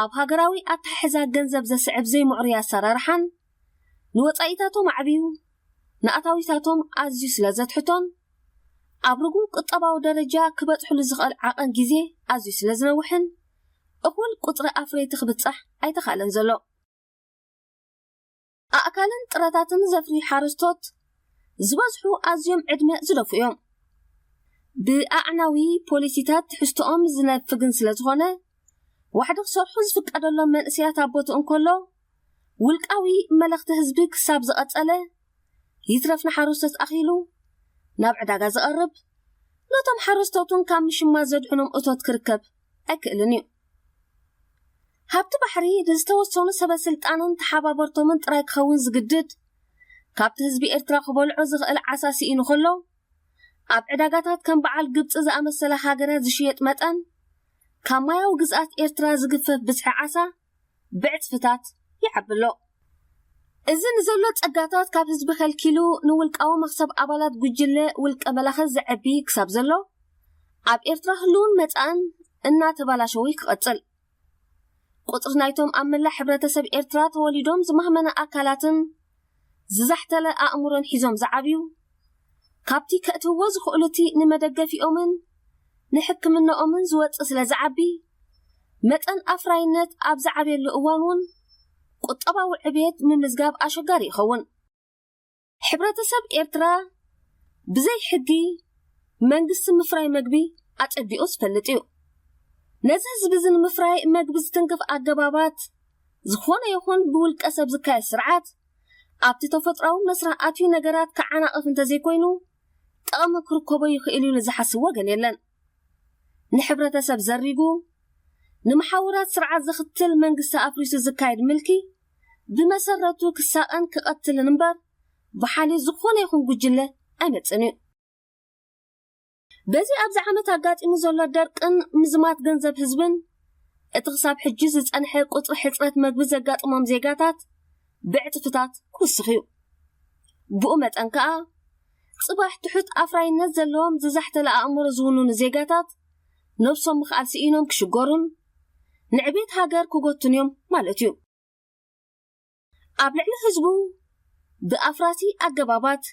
ኣብ ሃገራዊ ኣተሓሕዛ ገንዘብ ዘስዕብ ዘይምዕሩይ ኣሰራርሓን ንወጻኢታቶም ኣዕብዩ ንኣታዊታቶም ኣዝዩ ስለ ዘትሕቶን ኣብ ርጉም ቁጠባዊ ደረጃ ክበጽሕሉ ዝኽእል ዓቐን ግዜ ኣዝዩ ስለ ዝነውሕን እኹል ቁጽሪ ኣፍረይቲ ክብጻሕ ኣይተኻእለን ዘሎ። ኣእካልን ጥረታትን ዘፍርዩ ሓረስቶት ዝበዝሑ ኣዝዮም ዕድመ ዝደፉ እዮም። ብኣዕናዊ ፖሊሲታት ትሕዝቶኦም ዝነፍግን ስለ ዝኾነ፣ ዋሕዲ ክሰርሑ ዝፍቀደሎም መንእሰያት ኣብ ቦትኡ እንከሎ፣ ውልቃዊ መለኽቲ ህዝቢ ክሳብ ዝቐጸለ፣ ይትረፍ ንሓረስቶት ኣኺሉ ናብ ዕዳጋ ዝቐርብ፣ ነቶም ሓረስቶት እውን ካብ ምሽማት ዘድሕኖም እቶት ክርከብ ኣይክእልን እዩ። ሃብቲ ባሕሪ ንዝተወሰኑ ሰበ ስልጣንን ተሓባበርቶምን ጥራይ ክኸውን ዝግድድ፣ ካብቲ ህዝቢ ኤርትራ ክበልዖ ዝኽእል ዓሳ ስኢኑ ከሎ፣ ኣብ ዕዳጋታት ከም በዓል ግብጺ ዝኣመሰላ ሃገራት ዝሽየጥ መጠን፣ ካብ ማያዊ ግዝኣት ኤርትራ ዝግፈፍ ብዝሒ ዓሳ ብዕጽፍታት ይዓቢ ኣሎ። እዚ ንዘሎ ጸጋታት ካብ ህዝቢ ከልኪሉ፣ ንውልቃዊ መኽሰብ ኣባላት ጉጅለ ውልቀ መላኺ ዘዕቢ ክሳብ ዘሎ፣ ኣብ ኤርትራ ህልውን መጻእን እናተባላሸወ ክቐጽል፣ ቁጽሪ ናይቶም ኣብ መላእ ሕብረተሰብ ኤርትራ ተወሊዶም ዝማህመነ ኣካላትን ዝዛሕተለ ኣእምሮን ሒዞም ዝዓብዩ፣ ካብቲ ከእትውዎ ዝኽእሉቲ ንመደገፊኦምን ንሕክምናኦምን ዝወጽእ ስለ ዝዓቢ፣ መጠን ኣፍራይነት ኣብ ዝዓብየሉ እዋን እውን ቁጠባዊ ዕብየት ምምዝጋብ ኣሸጋሪ ይኸውን። ሕብረተሰብ ኤርትራ ብዘይ ሕጊ መንግስቲ ምፍራይ መግቢ ኣጸቢቑ ዝፈልጥ እዩ። ነዚ ህዝቢ እዚ ንምፍራይ መግቢ ዝትንክፍ ኣገባባት፣ ዝኾነ ይኹን ብውልቀ ሰብ ዝካየድ ስርዓት፣ ኣብቲ ተፈጥሮኣዊ መስርሕ ኣትዩ ነገራት ክዓናቕፍ እንተዘይኮይኑ፣ ጥቕሚ ክርከቦ ይኽእል ኢሉ ዝሓስብ ወገን የለን። ንሕብረተሰብ ዘሪጉ፣ ንመሓውራት ስርዓት ዝኽትል መንግስቲ ኣፍሪሱ ዝካየድ ምልኪ፣ ብመሰረቱ ክሳቐን ክቐትልን እምበር፣ ብሓልዮት ዝኾነ ይኹን ጉጅለ ኣይመጽእን እዩ። በዚ ኣብዚ ዓመት ኣጋጢሙ ዘሎ ደርቅን ምዝማት ገንዘብ ህዝብን፣ እቲ ክሳብ ሕጂ ዝጸንሐ ቁጽሪ ሕጽረት መግቢ ዘጋጥሞም ዜጋታት ብዕጽፍታት ክውስኽ እዩ። ብኡ መጠን ከኣ፣ ጽባሕ ትሑት ኣፍራይነት ዘለዎም ዝዛሕተለ ኣእምሮ ዝውንኑ ዜጋታት፣ ነብሶም ምኽኣል ስኢኖም ክሽገሩን፣ ንዕቤት ሃገር ክጎቱን እዮም ማለት እዩ። ኣብ ልዕሊ ህዝቡ ብኣፍራሲ ኣገባባት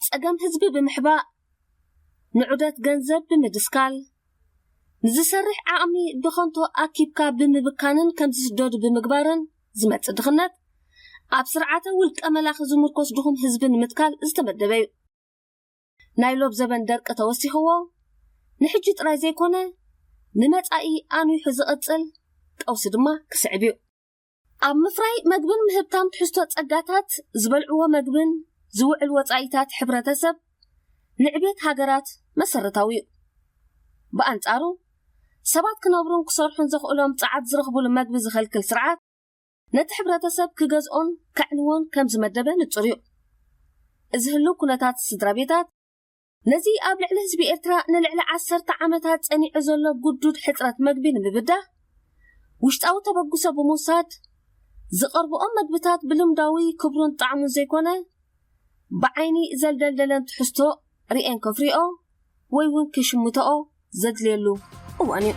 ጸገም ህዝቢ ብምሕባእ፣ ንዑደት ገንዘብ ብምድስካል፣ ንዝሰርሕ ዓቕሚ ብኸንቶ ኣኪብካ ብምብካንን ከም ዝስደዱ ብምግባርን ዝመጽእ ድኽነት፣ ኣብ ስርዓተ ውልቀ መላኺ ዝምርኮስ ድኹም ህዝቢ ንምትካል ዝተመደበ እዩ። ናይ ሎብ ዘበን ደርቂ ተወሲኽዎ፣ ንሕጂ ጥራይ ዘይኮነ፣ ንመጻኢ ኣንዊሑ ዝቐጽል ቀውሲ ድማ ክስዕብ እዩ። ኣብ ምፍራይ መግብን ምህብታም ትሕዝቶ ጸጋታት፣ ዝበልዕዎ መግብን ዝውዕል ወጻኢታት ሕብረተሰብ ንዕቤት ሃገራት መሰረታዊ እዩ። ብኣንጻሩ፣ ሰባት ክነብሩን ክሰርሑን ዘኽእሎም ጸዓት ዝረኽቡሉ መግቢ ዝኸልክል ስርዓት፣ ነቲ ሕብረተሰብ ክገዝኦን ከዕንዎን ከም ዝመደበ ንጹር እዩ። እዚ ህሉው ኩነታት ስድራ ቤታት፣ ነዚ ኣብ ልዕሊ ህዝቢ ኤርትራ ንልዕሊ ዓሰርተ ዓመታት ጸኒዑ ዘሎ ግዱድ ሕጽረት መግቢ ንምብዳህ፣ ውሽጣዊ ተበግሶ ብምውሳድ፣ ዝቐርብኦም መግብታት ብልምዳዊ ክብሩን ጣዕሙን ዘይኮነ፣ ብዓይኒ ዘልደልደለን ትሕዝቶ ርእየን ከፍርዮ ወይ እውን ክሽምተኦ ዘድልየሉ እዋን እዩ።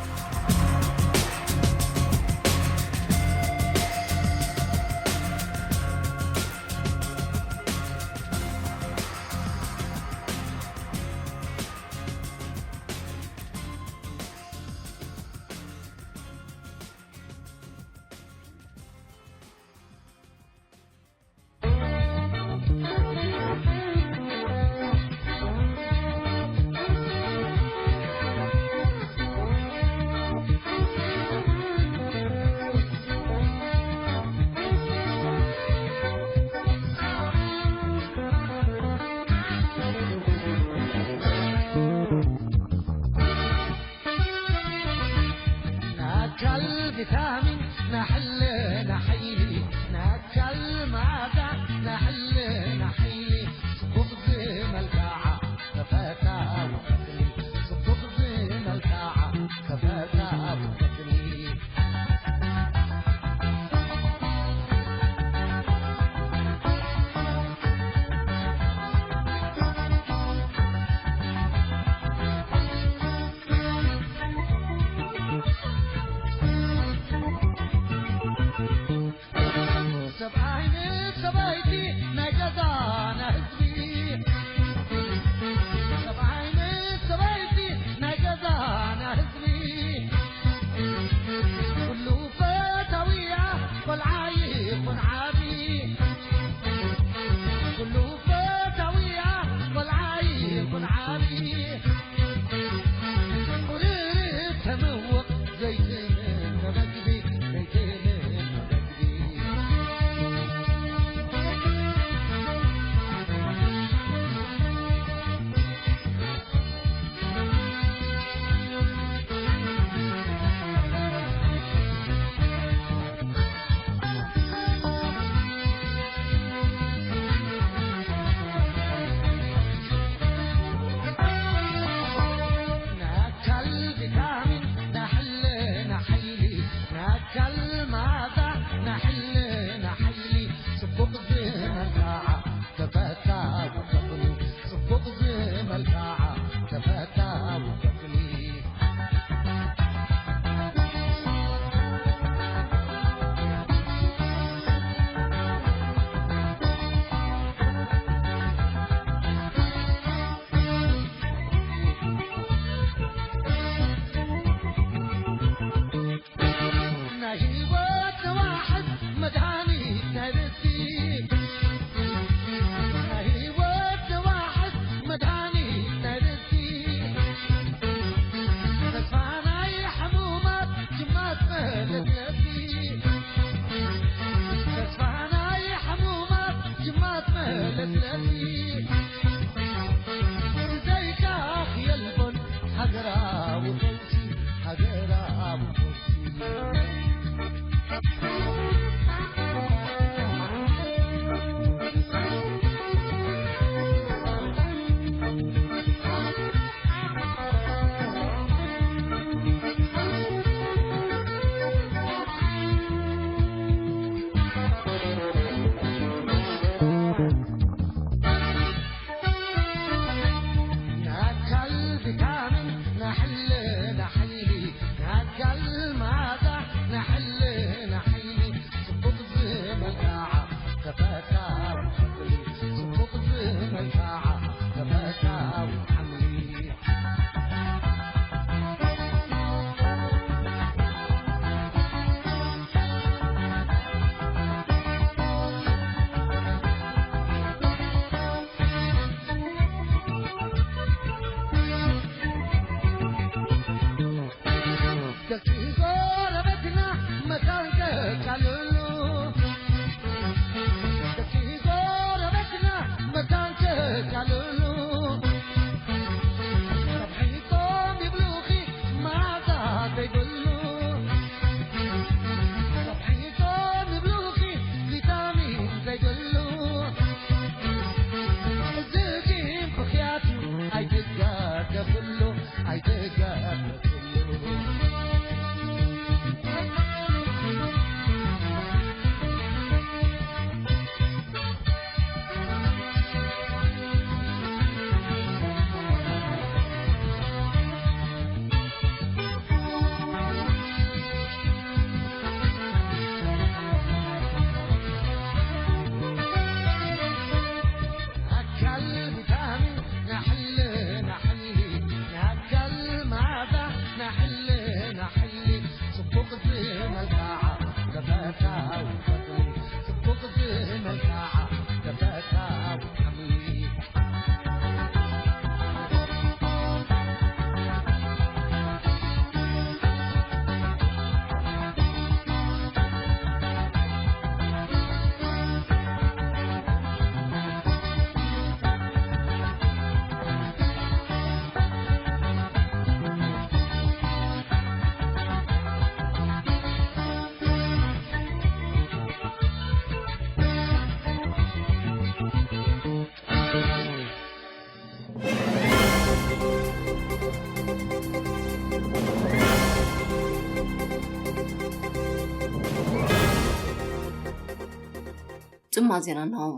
ማዜና ነው።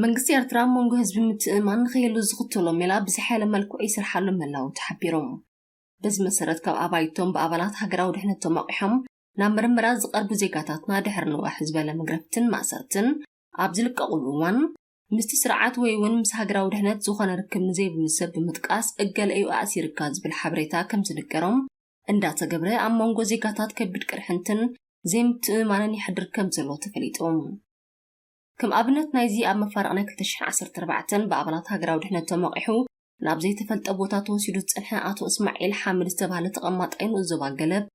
መንግስቲ ኤርትራ ኣብ መንጎ ህዝቢ ምትእምማን ንኸይህሉ ዝኽተሎ ሜላ ብዝሓየለ መልክዑ ይስርሓሉ ምህላዉ ተሓቢሩ። በዚ መሰረት፣ ካብ ኣባይቶም ብኣባላት ሃገራዊ ድሕነት ተሞቂሖም ናብ ምርመራ ዝቐርቡ ዜጋታትና ድሕሪ ንውሕ ዝበለ መግረፍትን ማእሰርትን ኣብ ዝልቀቑሉ እዋን፣ ምስቲ ስርዓት ወይ እውን ምስ ሃገራዊ ድሕነት ዝኾነ ርክብ ንዘይብሉ ሰብ ብምጥቃስ፣ እገለ'ዩ ኣእሲርካ ዝብል ሓበሬታ ከም ዝንገሮም እንዳተገብረ፣ ኣብ መንጎ ዜጋታት ከቢድ ቅርሕንትን ዘይምትእምማንን ይሕድር ከም ዘሎ ተፈሊጡ። ከም ኣብነት ናይዚ፣ ኣብ መፋርቕ ናይ ክልተ ሽሕን ዓሰርተ ኣርባዕተን ብኣባላት ሃገራዊ ድሕነት ተሞቂሑ ናብ ዘይተፈልጠ ቦታ ተወሲዱ ዝጸንሐ ኣቶ እስማዒል ሓምድ ዝተባህለ ተቐማጣይ ንኡስ ዞባ ገለብ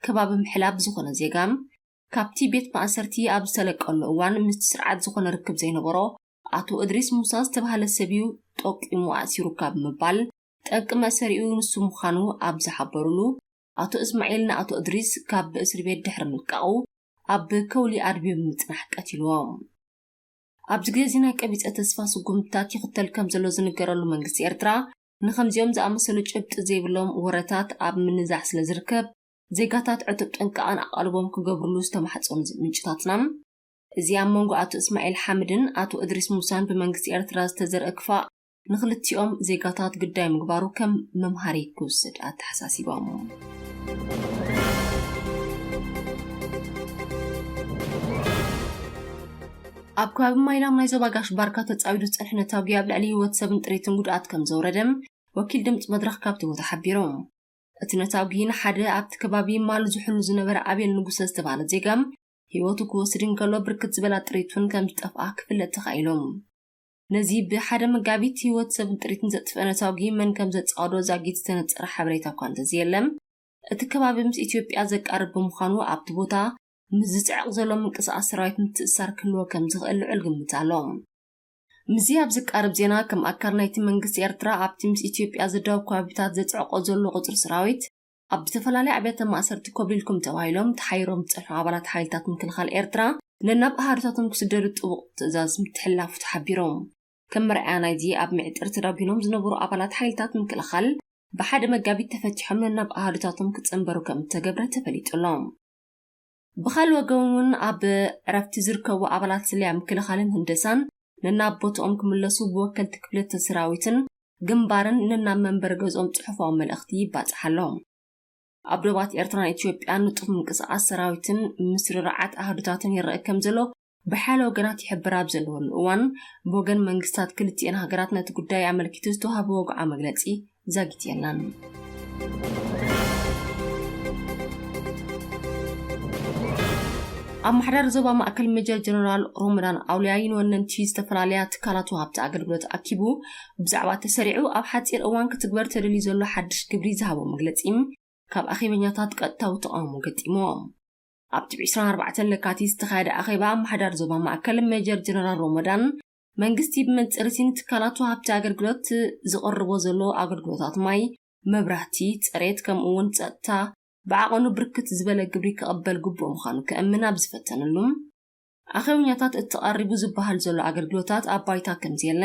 ከባቢ ምሕላብ ዝኾነ ዜጋ፣ ካብቲ ቤት ማእሰርቲ ኣብ ዝተለቀሉ እዋን ምስቲ ስርዓት ዝኾነ ርክብ ዘይነበሮ ኣቶ እድሪስ ሙሳ ዝተባህለ ሰብ እዩ ጠቂሙ ኣእሲሩካ ብምባል፣ ጠንቂ መእሰሪኡ ንሱ ምዃኑ ኣብ ዝሓበሩሉ፣ ኣቶ እስማዒል ንኣቶ እድሪስ ካብ እስሪ ቤት ድሕሪ ምልቃቑ ኣብ ከውሊ ኣድብዩ ብምጽናሕ ቀቲልዎ። ኣብዚ ግዜ እዚ ናይ ቀቢጸ ተስፋ ስጉምትታት ይኽተል ከም ዘሎ ዝንገረሉ መንግስቲ ኤርትራ፣ ንኸምዚኦም ዝኣመሰሉ ጭብጢ ዘይብሎም ወረታት ኣብ ምንዛሕ ስለ ዝርከብ፣ ዜጋታት ዕቱብ ጥንቃቐን ኣቓልቦም ክገብርሉ ዝተማሕጸኑ ምንጭታትና፣ እዚ ኣብ መንጎ ኣቶ እስማዒል ሓምድን ኣቶ እድሪስ ሙሳን ብመንግስቲ ኤርትራ ዝተዘርአ ክፋእ ንኽልቲኦም ዜጋታት ግዳይ ምግባሩ ከም መምሃሪ ክውሰድ ኣተሓሳሲቦም። ኣብ ከባቢ ማይላም ናይ ዞባ ጋሽ ባርካ ተጻዊዱ ዝጸንሐ ነታጒ ኣብ ልዕሊ ህይወት ሰብን ጥሪትን ጉድኣት ከም ዘውረደ ወኪል ድምፂ መድረኽ ካብቲ ቦታ ሓቢሩ። እቲ ነታጒ ንሓደ ኣብቲ ከባቢ ማል ዝሕሉ ዝነበረ ኣቤል ንጉሰ ዝተባህለ ዜጋ ህይወቱ ክወስድ እንከሎ፣ ብርክት ዝበላ ጥሪቱን ከም ዝጠፍኣ ክፍለጥ ተኻኢሉ። ነዚ ብሓደ መጋቢት ህይወት ሰብን ጥሪትን ዘጥፍአ ነታጒ መን ከም ዘጻወዶ ዛጊት ዝተነጸረ ሓበሬታ እኳ እንተዘየለ፣ እቲ ከባቢ ምስ ኢትዮጵያ ዘቃርብ ብምዃኑ፣ ኣብቲ ቦታ ምስ ዝጽዕቕ ዘሎ ምንቅስቓስ ሰራዊት ምትእስሳር ክህልዎ ከም ዝኽእል ልዑል ግምት ኣሎ። ምስዚ ኣብ ዝቃረብ ዜና፣ ከም ኣካል ናይቲ መንግስቲ ኤርትራ ኣብቲ ምስ ኢትዮጵያ ዘዳውብ ከባቢታት ዘጽዕቆ ዘሎ ቁጽሪ ሰራዊት፣ ኣብ ዝተፈላለያ ኣብያተ ማእሰርቲ ኮብሊልኩም ተባሂሎም ተሓይሮም ዝጸንሑ ኣባላት ሓይልታት ምክልኻል ኤርትራ፣ ነናብ ኣሃዱታቶም ክስደዱ ጥቡቕ ትእዛዝ ምትሕልላፉ ተሓቢሮም። ከም መርኣያ ናይዚ፣ ኣብ ምዕጥር ተዳጒኖም ዝነበሩ ኣባላት ሓይልታት ምክልኻል፣ ብሓደ መጋቢት ተፈቲሖም ነናብ ኣሃዱታቶም ክጽንበሩ ከም እተገብረ ተፈሊጡ ኣሎ። ብኻልእ ወገን እውን፣ ኣብ ዕረፍቲ ዝርከቡ ኣባላት ስለያ ምክልኻልን ህንደሳን ነናብ ቦትኦም ክምለሱ ብወከልቲ ክፍለተ ሰራዊትን ግንባርን ነናብ መንበሪ ገዝኦም ጽሑፋዊ መልእኽቲ ይባጻሕ ኣሎ። ኣብ ዶባት ኤርትራን ኢትዮጵያን ንጡፍ ምንቅስቓስ ሰራዊትን ምስርርዓት ኣሃዱታትን ይረአ ከም ዘሎ ብሓያለ ወገናት ይሕብር ኣብ ዘለወሉ እዋን፣ ብወገን መንግስታት ክልቲኤን ሃገራት ነቲ ጉዳይ ኣመልኪቱ ዝተዋህበ ወግዓዊ መግለጺ ዛጊት የለን። ኣመሓዳሪ ዞባ ማእከል ሜጀር ጀነራል ሮመዳን ኣውልያይ ንወነንቲ ዝተፈላለያ ትካላት ወሃብቲ ኣገልግሎት ኣኪቡ፣ ብዛዕባ ተሰሪዑ ኣብ ሓጺር እዋን ክትግበር ተደልዩ ዘሎ ሓድሽ ግብሪ ዝሃቦ መግለጺ፣ ካብ ኣኼበኛታት ቀጥታዊ ተቓውሞ ገጢምዎ። ኣብቲ ብ ዕስራን ኣርባዕተን ለካቲት ዝተኻየደ ኣኼባ፣ ኣመሓዳሪ ዞባ ማእከል ሜጀር ጀነራል ሮመዳን፣ መንግስቲ ብመንጽር እቲ ንትካላት ወሃብቲ ኣገልግሎት ዝቕርቦ ዘሎ ኣገልግሎታት ማይ፣ መብራህቲ፣ ጽሬት፣ ከምኡ እውን ጸጥታ፣ ብዓቐኑ ብርክት ዝበለ ግብሪ ክቕበል ግቡእ ምዃኑ ከእምን ኣብ ዝፈተነሉ፣ ኣኼበኛታት እቲ ቀሪቡ ዝበሃል ዘሎ ኣገልግሎታት ኣብ ባይታ ከም ዘየለ፣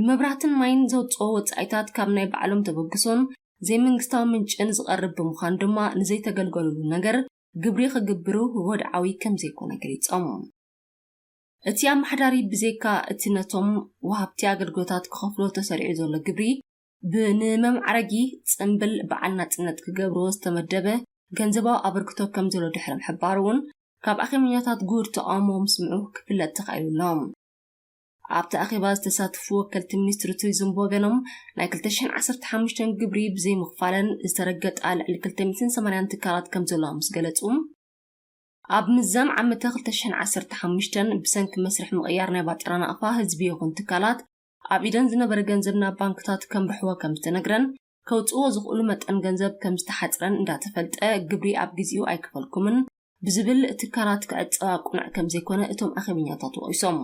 ንመብራህትን ማይን ዘውጽኦ ወጻኢታት ካብ ናይ ባዕሎም ተበግሶን ዘይመንግስታዊ ምንጭን ዝቐርብ ብምዃኑ ድማ፣ ንዘይተገልገሉሉ ነገር ግብሪ ክግብሩ ወድዓዊ ከም ዘይኮነ ገሊጾም። እቲ ኣመሓዳሪ፣ ብዘይካ እቲ ነቶም ወሃብቲ ኣገልግሎታት ክኸፍሎ ተሰሪዑ ዘሎ ግብሪ፣ ብ-፣ ንመምዓረጊ ጽምብል በዓል ናጽነት ክገብርዎ ዝተመደበ ገንዘባዊ ኣበርክቶ ከም ዘሎ ድሕሪ ምሕባሩ እውን፣ ካብ ኣኼበኛታት ግሁድ ተቓውሞ ምስምዑ ክፍለጥ ተኻኢሉ ኣሎ። ኣብቲ ኣኼባ ዝተሳተፉ ወከልቲ ሚኒስትሪ ቱሪዝም ብወገኖም፣ ናይ ክልተ ሽሕን ዓሰርተ ሓሙሽተን ግብሪ ብዘይምኽፋለን ዝተረገጣ ልዕሊ ክልተ ሚእትን ሰማንያን ትካላት ከም ዘለዋ ምስ ገለጹ፣ ኣብ ምዛም ዓመተ ክልተ ሽሕን ዓሰርተ ሓሙሽተን ብሰንኪ መስርሕ ምቕያር ናይ ባጤራ ናቕፋ፣ ህዝቢ ይኹን ትካላት ኣብ ኢደን ዝነበረ ገንዘብ ናብ ባንክታት ከምርሕዎ ከም ዝተነግረን፣ ከውጽእዎ ዝኽእሉ መጠን ገንዘብ ከም ዝተሓጽረን እንዳተፈልጠ፣ ግብሪ ኣብ ግዜኡ ኣይከፈልኩምን ብዝብል ትካላት ክዕጸዋ ቅኑዕ ከም ዘይኮነ እቶም ኣኼበኛታት ወቒሶም።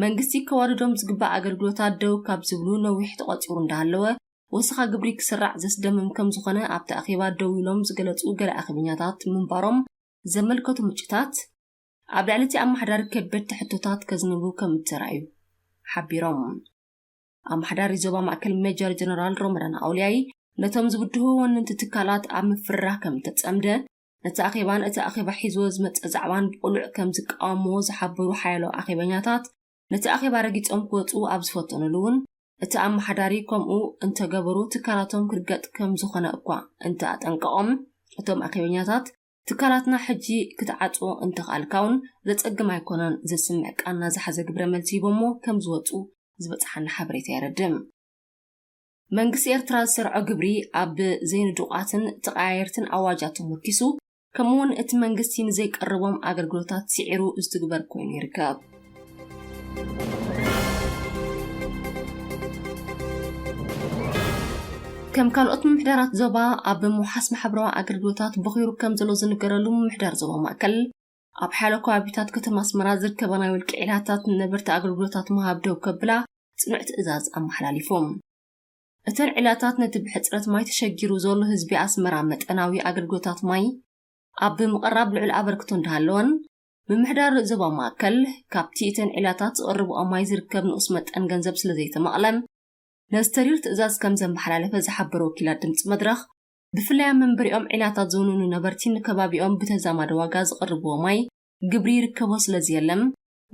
መንግስቲ ከዋድዶም ዝግባእ ኣገልግሎታት ደው ካብ ዝብሉ ነዊሕ ተቖጺሩ እንዳሃለወ፣ ወሰኻ ግብሪ ክስራዕ ዘስደምም ከም ዝኾነ ኣብቲ ኣኼባ ደው ኢሎም ዝገለጹ ገለ ኣኼበኛታት ምንባሮም ዘመልከቱ ምንጭታት፣ ኣብ ልዕሊ እቲ ኣመሓዳሪ ከበድቲ ሕቶታት ከዝንቡ ከም እተራእዩ ሓቢሮም። ኣመሓዳሪ ዞባ ማእከል ሜጀር ጀነራል ሮመዳን ኣውልያይ፣ ነቶም ዝብድሁ ወነንቲ ትካላት ኣብ ምፍርራህ ከም እተጸምደ፣ ነቲ ኣኼባን እቲ ኣኼባ ሒዝዎ ዝመጸ ዛዕባን ብቕሉዕ ከም ዝቃወምዎ ዝሓበሩ ሓያሎ ኣኼበኛታት፣ ነቲ ኣኼባ ረጊጾም ክወጹ ኣብ ዝፈተኑሉ እውን፣ እቲ ኣመሓዳሪ ከምኡ እንተገበሩ ትካላቶም ክርገጥ ከም ዝኾነ እኳ እንተ ኣጠንቀቖም፣ እቶም ኣኼበኛታት፣ ትካላትና ሕጂ ክትዓጽዎ እንተኽኣልካ እውን ዘጸግም ኣይኮነን፣ ዘስምዕ ቃና ዝሓዘ ግብረ መልሲ ሂቦሞ ከም ዝወጹ ዝበጽሓና ሓበሬታ የረድእ። መንግስቲ ኤርትራ ዝሰርዖ ግብሪ ኣብ ዘይንዱቓትን ተቐያየርትን ኣዋጃት ተመርኪሱ፣ ከምኡውን እቲ መንግስቲ ንዘይቀርቦም ኣገልግሎታት ስዒሩ ዝትግበር ኮይኑ ይርከብ። ከም ካልኦት ምምሕዳራት ዞባ ኣብ ምውሓስ ማሕበራዊ ኣገልግሎታት በኺሩ ከም ዘሎ ዝንገረሉ ምምሕዳር ዞባ ማእከል፣ ኣብ ሓያሎ ከባቢታት ከተማ ኣስመራ ዝርከባ ናይ ውልቂ ዒላታት ንነበርቲ ኣገልግሎታት ምሃብ ደው ከብላ ጽኑዕ ትእዛዝ ኣመሓላሊፉ። እተን ዒላታት ነቲ ብሕጽረት ማይ ተሸጊሩ ዘሎ ህዝቢ ኣስመራ መጠናዊ ኣገልግሎታት ማይ ኣብ ምቕራብ ልዑል ኣበርክቶ እንዳሃለወን፣ ምምሕዳር ዞባ ማእከል ካብቲ እተን ዒላታት ዝቐርብኦ ማይ ዝርከብ ንኡስ መጠን ገንዘብ ስለ ዘይተመቕለ፣ ነዚ ተሪር ትእዛዝ ከም ዘመሓላለፈ ዝሓበረ ወኪላት ድምጺ መድረኽ፣ ብፍላይ ኣብ መንበሪኦም ዒላታት ዝውንኑ ነበርቲ ንከባቢኦም ብተዛማዲ ዋጋ ዝቐርብዎ ማይ ግብሪ ይርከቦ ስለ ዘየለን፣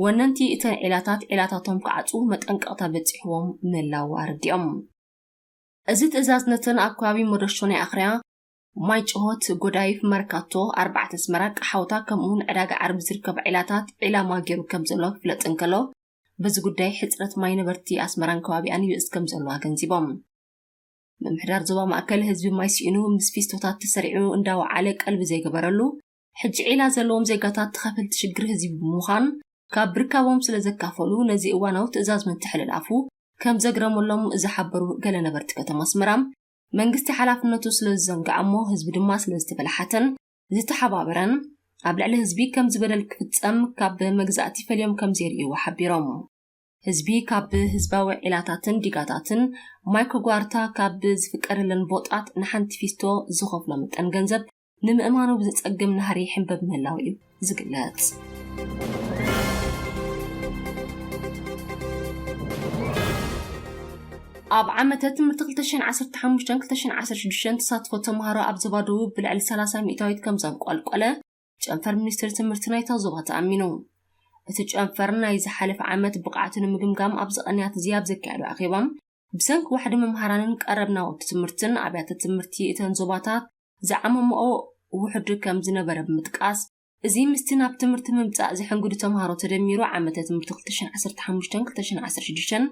ወነንቲ እተን ዒላታት ዒላታቶም ክዓጽዉ መጠንቀቕታ በጺሕዎም ምህላዉ ኣረዲኦም። እዚ ትእዛዝ ነተን ኣብ ከባቢ መዶሾ ናይ ኣኽርያ፣ ማይ ጭሆት፣ ጎዳይፍ፣ መርካቶ፣ ኣርባዕተ ኣስመራ፣ ቀሓውታ ከምኡውን ዕዳጋ ዓርቢ ዝርከባ ዒላታት ዒላማ ገይሩ ከም ዘሎ ክፍለጥ እንከሎ፣ በዚ ጉዳይ ሕጽረት ማይ ነበርቲ ኣስመራን ከባቢኣን ይብእስ ከም ዘሎ ኣገንዚቦም። ምምሕዳር ዞባ ማእከል ህዝቢ ማይ ስኢኑ ምስ ፊስቶታት ተሰሪዑ እንዳወዓለ ቀልቢ ዘይገበረሉ፣ ሕጂ ዒላ ዘለዎም ዜጋታት ተኸፈልቲ ሽግር ህዝቢ ብምዃን ካብ ብርካቦም ስለ ዘካፈሉ ነዚ እዋናዊ ትእዛዝ ምትሕልላፉ ከም ዘግረመሎም ዝሓበሩ ገለ ነበርቲ ከተማ ኣስመራ፣ መንግስቲ ሓላፍነቱ ስለ ዝዘንግዓ እሞ ህዝቢ ድማ ስለ ዝተበላሓተን ዝተሓባበረን ኣብ ልዕሊ ህዝቢ ከም ዝበደል ክፍጸም ካብ መግዛእቲ ፈልዮም ከም ዘይርእይዎ ሓቢሮም። ህዝቢ ካብ ህዝባዊ ዒላታትን ዲጋታትን ማይ ከጓርታ ካብ ዝፍቀደለን ቦጣት ንሓንቲ ፊስቶ ዝኸፍሎ መጠን ገንዘብ ንምእማኑ ብዘጸግም ናህሪ ይሕንበብ ምህላው እዩ ዝግለጽ። ኣብ ዓመተ ትምህርቲ ክልተ ሽሕን ዓሰርተ ሓሙሽተን ክልተ ሽሕን ዓሰርተ ሽዱሽተን ተሳትፎ ተምሃሮ ኣብ ዞባ ደቡብ ብልዕሊ ሰላሳ ሚእታዊት ከም ዘንቋልቆለ ጨንፈር ሚኒስትሪ ትምህርቲ ናይታ ዞባ ተኣሚኑ። እቲ ጨንፈር ናይ ዝሓለፈ ዓመት ብቕዓቱ ንምግምጋም ኣብ ዝቐንያት እዚ ኣብ ዘካየዶ ኣኼባ፣ ብሰንኪ ዋሕዲ መምሃራንን ቀረብ ናውቲ ትምህርትን ኣብያተ ትምህርቲ እተን ዞባታት ዝዓመምኦ ውሑድ ከም ዝነበረ ብምጥቃስ፣ እዚ ምስቲ ናብ ትምህርቲ ምምጻእ ዝሕንግዱ ተምሃሮ ተደሚሩ ዓመተ ትምህርቲ ክልተ ሽሕን ዓሰርተ ሓሙሽተን ክልተ ሽሕን ዓሰርተ ሽዱሽተን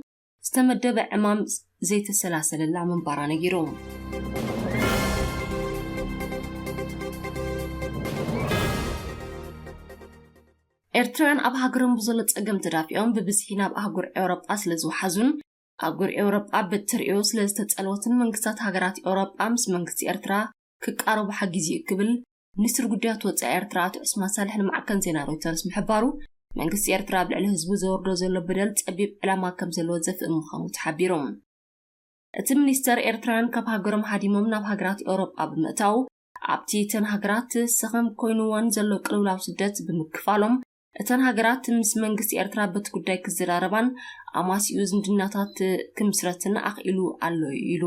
ዝተመደበ ዕማም ዘይተሰላሰለላ ምንባራ ነጊሩ። ኤርትራውያን ኣብ ሃገሮም ብዘሎ ጸገም ተዳፊኦም ብብዝሒ ናብ ኣህጉር ኤውሮጳ ስለ ዝወሓዙን ኣህጉር ኤውሮጳ ብትሪኦ ስለ ዝተጸልወትን መንግስታት ሃገራት ኤውሮጳ ምስ መንግስቲ ኤርትራ ክቃረቡ ሓጊዙ እዩ ክብል ሚኒስትሪ ጉዳያት ወጻኢ ኤርትራ ኣቶ ዑስማን ሳልሕ ንማዕከን ዜና ሮይተርስ ምሕባሩ፣ መንግስቲ ኤርትራ ኣብ ልዕሊ ህዝቡ ዘወርዶ ዘሎ በደል ጸቢብ ዕላማ ከም ዘለዎ ዘፍእም ምዃኑ ተሓቢሩ። እቲ ሚኒስተር፣ ኤርትራውያን ካብ ሃገሮም ሃዲሞም ናብ ሃገራት ኤውሮጳ ብምእታው ኣብቲ እተን ሃገራት ሰኸም ኮይኑወን ዘሎ ቅልውላው ስደት ብምክፋሎም፣ እተን ሃገራት ምስ መንግስቲ ኤርትራ በቲ ጉዳይ ክዘራረባን ኣማሲኡ ዝምድናታት ክምስረትን ኣኽኢሉ ኣሎ ኢሉ።